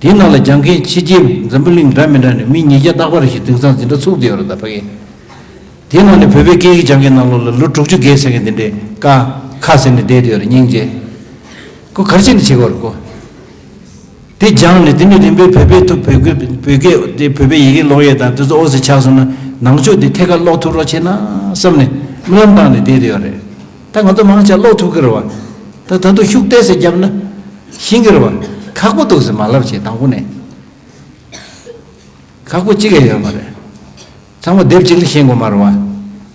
དེའི་ནང་ལ་སྦྱང་མཁན་ཕྱི་རྒྱལ་འཛམ་བུ་གླིང་འདྲ་མི་འདྲ་ནས་མི་ཉིས་བརྒྱ་རྟག་པར་ཞིག་དེང་སང་འཛིན་གྲྭ་ཚུགས་བསྡད་ཡོད་རེད་ད་ཕ་གི། དེའི་ནང་ནས་བོད་པའི་སྐད་ཡིག་སྦྱང་མཁན་ནང་ལོགས་ལ་ལོ་དྲུག་ཅུ་བརྒལ་ཟེར་མཁན་དེ་འདྲས་ཀ་ཁ་ཟེར་ནས་བསྡད་ཡོད་རེད་སྙིང་རྗེ། ཁོ་ག་རེ་བྱས་ནས་བྱེད་དགོས་རེད་ཁོ། དེ་སྦྱངས་ནས་དེ་ནས་རིམ་པས་བོད་པའི་ཐོག་བོད་སྐད་བོད་སྐད་དེ་བོད་པའི་ཡི་གེ་ཀློག་ཡས་དང་དེ་ཚོ་ཨོ་ཙི་ཆགས་སོང་ན་ནང་ཆོས་དེ་ཐད་ཀར་ཀློག་ཐུབ་རོགས་བྱས་ན་བསམ་ནས་སྨོན་ལམ་བཏང་ནས་བསྡད་ཡོད་རེད། ད་ང་ཚོ་མང་ཆེ་ཀློག་ཐུབ་ཀྱི་རེད་བ། ད་ད་དུང་ཤུགས་ཏོག་ཙམ་བརྒྱབ་ན་ཤེས་ཀྱི་རེད་བ། ཁག་པོ་འདུག་ཟེར་མ་ལབ་བྱས་དང་པོ་ནས། ཁག་པོ་གཅིག་ཡང་ཡོད་མ་རེད། ཚང་མ་སྡེབ་གཅིག་ལ་ཤེས་དགོས་མ་རེད་བ།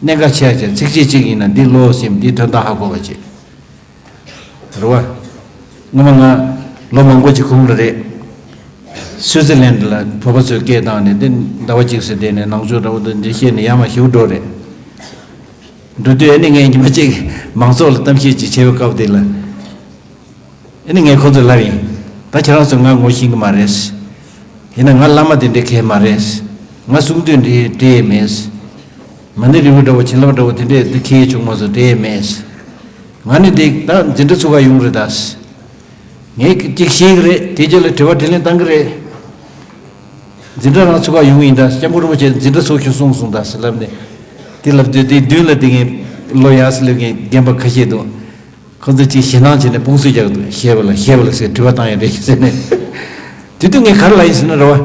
གནད་འགག་ཆེ་ཆེ་ཚིག་གཅིག་གཅིག་ཡིན་ན་འདི་ཀློག་ཟིན་འདི་དོན་དག་ཧ་གོ་བ་བྱེད། རེད་བ། སྔོན་མ་ང་ལོ་མང་པོ་ཅིག་གོང་ལ་རེད། སུའུ་ཙི་ལན་ལ་བོད་པ་ཚོའི་སྐད་བཏང་ནས་འདི་ཟླ་བ་གཅིག་ཙམ་བསྡད་ནས་ནང་ཆོས་འདྲ་བོ་འདི་འདི་བཤད་ནས་ཡར་མར་ཞུ་འགྲོ་རེད། འགྲོ་དུས་ཨ་ནི་ངས་ཉི་མ་གཅིག་མང་ཚོགས་ལ་གཏམ་བཤད་ཅིག་བྱས་པའི་སྐབས་དེ་ལ། ཨ་ནི་ངས་ཁོང་ཚོར་ལབ་ཡིན། ད་ཁྱེད་རང་ཚོས་ང་ངོ་ཤེས་ཀྱི་མ་རེད། ཡིན་ན་ང་བླ་མ་དེ་འདྲའི་གལ་མ་རེད། ང་གསུང་དུས་འདྲི་འདྲི་ཡས་མེད། མ་ཎི་རིལ་བུ་འདྲ་བོ་བྱིན་རླབས་འདྲ་བོ་དེ་འདྲས་འདི་ཁྱེད་བྱུང་མ་སོང་འདྲི་ཡས་མེད། ང་ནི་འདི་ད་འཛིན་གྲྭ་ཚུགས་ག་ཡོང་རེད་ད། ངས་ཅིག་ཤེས་ཀྱི་རེད། དེ་རྗེས་ལ་དྲི་བ་དྲིས་ལན་བཏང་གི་རེད། འཛིན་གྲྭ་རང་ཚུགས་ག་ཡོང་ཡིན་ད། སྐྱབས་མགོན་རིན་པོ་ཆེ་འཛིན་གྲྭ་ཚུགས་ཤོག་གསུངས་སོང་ད་ཟེར་ལབ་ནས། དེ་ལབ་དུས་དེ་མདུན་ལ་དེ་ངས་ལོ་ཡག་སེ་སླེབས་མཁན་རྒན་པ་ཁ་ཤས་འདུག་ཁོ་ཚོས་ཅིག་ཞེད་སྣང་བྱས་ནས་དཔུང་གསོས་རྒྱག་གི་འདུག་ཤེས་པ་ལ་ཤེས་པ་ལ་ཟེར་དྲི་བ་བཏང་ཡ་རེད་ཟེར་ནས། དེ་དུས་ངས་ག་རེ་ལབ་ཡིན་ཟེར་ན་རེད་བ།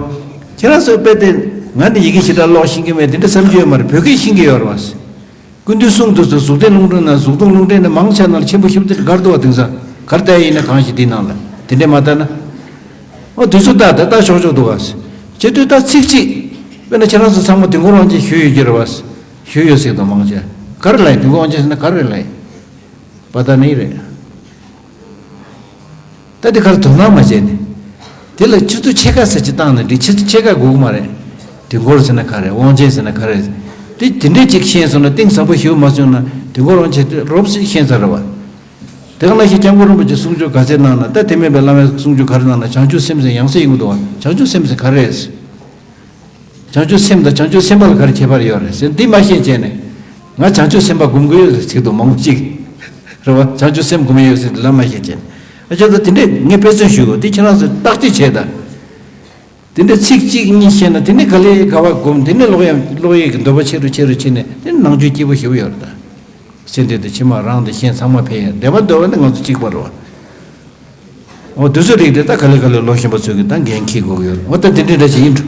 ཁྱེད་རང་ཚོ་དཔེ་དེ་ང་ནི་ཡི་གེ་ཞེ་དྲག་ཀློག་ཤེས་ཀྱི་མེད་དེ་འདྲ་བསམ་རྒྱུ་ཡོད་མ་རེད། བོད་སྐད་ཤེས་ཀྱི་ཡོད་རེད་བ། སྐུ་མདུན་གསུང་དུས་སུ་གཟུགས་ལྡན་རླུང་འཕྲིན་ན་གཟུགས་མཐོང་རླུང་འཕྲིན་ནི་མང་ཆེ་ནང་ལ་ཆེན་པོ་ཞེ་པོ་དེ་འགར་འདུག་བ། དེང་སང་གར་བལྟས་ཡིན་ན་གང་ཞིག་དེའི་ནང་ལ་དེ་འདྲས་མ་བལྟས་ན། ཨོ་དུས་ཚོད་ལྟ་ད་ལྟ་ཤོག་ཤོག་འདུག་བ། བྱེད་དུས་ད་ཚིག་གཅིག་དཔེར་ན་ཁྱེད་རང་ཚོ་ཚང་མ་དུས་འཁོར་དབང་ཆེན་ཞུས་ཡོད་ཀྱི་རེད་བ། ཞུས་ཡོད་ཟེར་དང་མང་ཆེ་གར་ལ་ཡིན། དུས་འཁོར་དབང་ཆེན་ཟེར་ན་གར་རེད་ལ་ཡིན། པ་ད་ནི་རེད། ད་དེ་གར་དོ་སྣང་མ་བྱས་ནས། དེ་ལ་ཆུ་ཚོད་ཕྱེད་ཀ་ཙམ་ཅིག་བཏང་ན་འགྲིག་ཆུ་ཚོད་ཕྱེད་ཀ་དགོས་ཀྱི་མ་རེད། དུས་འཁོར་ཟེར་ན་ག་རེ། དབང་ཆེན་ཟེར་ན་ག་རེ། དེ་དེ་འདྲས་ཅིག་ཤེས་སོང་ན་གཏིང་ཟབ་པོ་ཞིག་མ་སོང་ན་དུས་འཁོར་དབང་ཆེན་དེ་རོབ་ཙམ་ཤེས་ཚར་རེད་བ། དེ་ག་ནང་བཞིན་སྐྱབས་མགོན་རིན་པོ་ཆེ་གསུང་ཆོས་ག་ཚད་གནང་ན། ད་དེ་མིན་པའི་བླ་མའི་གསུང་ཆོས་ག་རེ་གནང་ན། བྱང་ཆུབ་སེམས་ཟེར་ཡང་སེ་ཡོང་གི་འདུག་བ། བྱང་ཆུབ་སེམས་ཟེར་ག་རེ་རེད། བྱང་ཆུབ་སེམས་དང་བྱང་ཆུབ་སེམས་དཔའ་ལ་ག་རེ་ཁྱད་པར་ཡོད་རེད་ཟེར་འདི་མ་ཤེས་བྱས་ནས། ང་བྱང་ཆུབ་སེམས་དཔའ་སྒོམ་གྱི་ཡོད་ཟེར་ཚིག་འདུག་མང་པོ་ཅིག་རེད་བ། བྱང་ཆུབ་སེམས་སྒོམ་གྱི་ཡོད་ཟེར་འདི་ལ་མ་ཤེས་བྱས་ནས། ཨ་ཅག་ད་དེ་འདྲས་ངས་དཔེ་མཚོན་ཞུ་དགོས། དེ་ཁྱེད་རང་ཚོས་བརྟག་དཔྱད་བྱས་དང་། དེ་འདྲས་ཚིག་གཅིག་གཉིས་ཤེས་ན་དེ་ནས་ག་ལེ་ག་བ་སྒོམ། དེ་ནས་ཀློག་ཡ་ཀློག་ཡས་ཀྱི་འདོད་པ་ཆེ་རུ་ཆེ་རུ་ཕྱིན་ནས་དེ་ནས་ནང་ཆོས་སྐྱིད་པོ་ཞེ་པོ་ཡོད་རེད་ད། སེམས་འདུན་དང་ཕྱི་མ་རང་དང་གཞན་ཚང་མ་ཕན་ཡོད། བདེ་བ་འདོད་པ་ནི་ང་ཚོ་གཅིག་པ་རེད་བ། འོ་དུས་ཚོད་རིགས་དེ་ད་ག་ལེ་ག་ལེ་ལོ་གཞོན་པ་ཚོས་ཀྱི་ད་འགན་འཁྱེར་དགོས་ཀྱི་ཡོད་རེད། འོ་ད་དེ་འདྲའི་འདྲ་ཞིག་ཡིན་འགྲོ།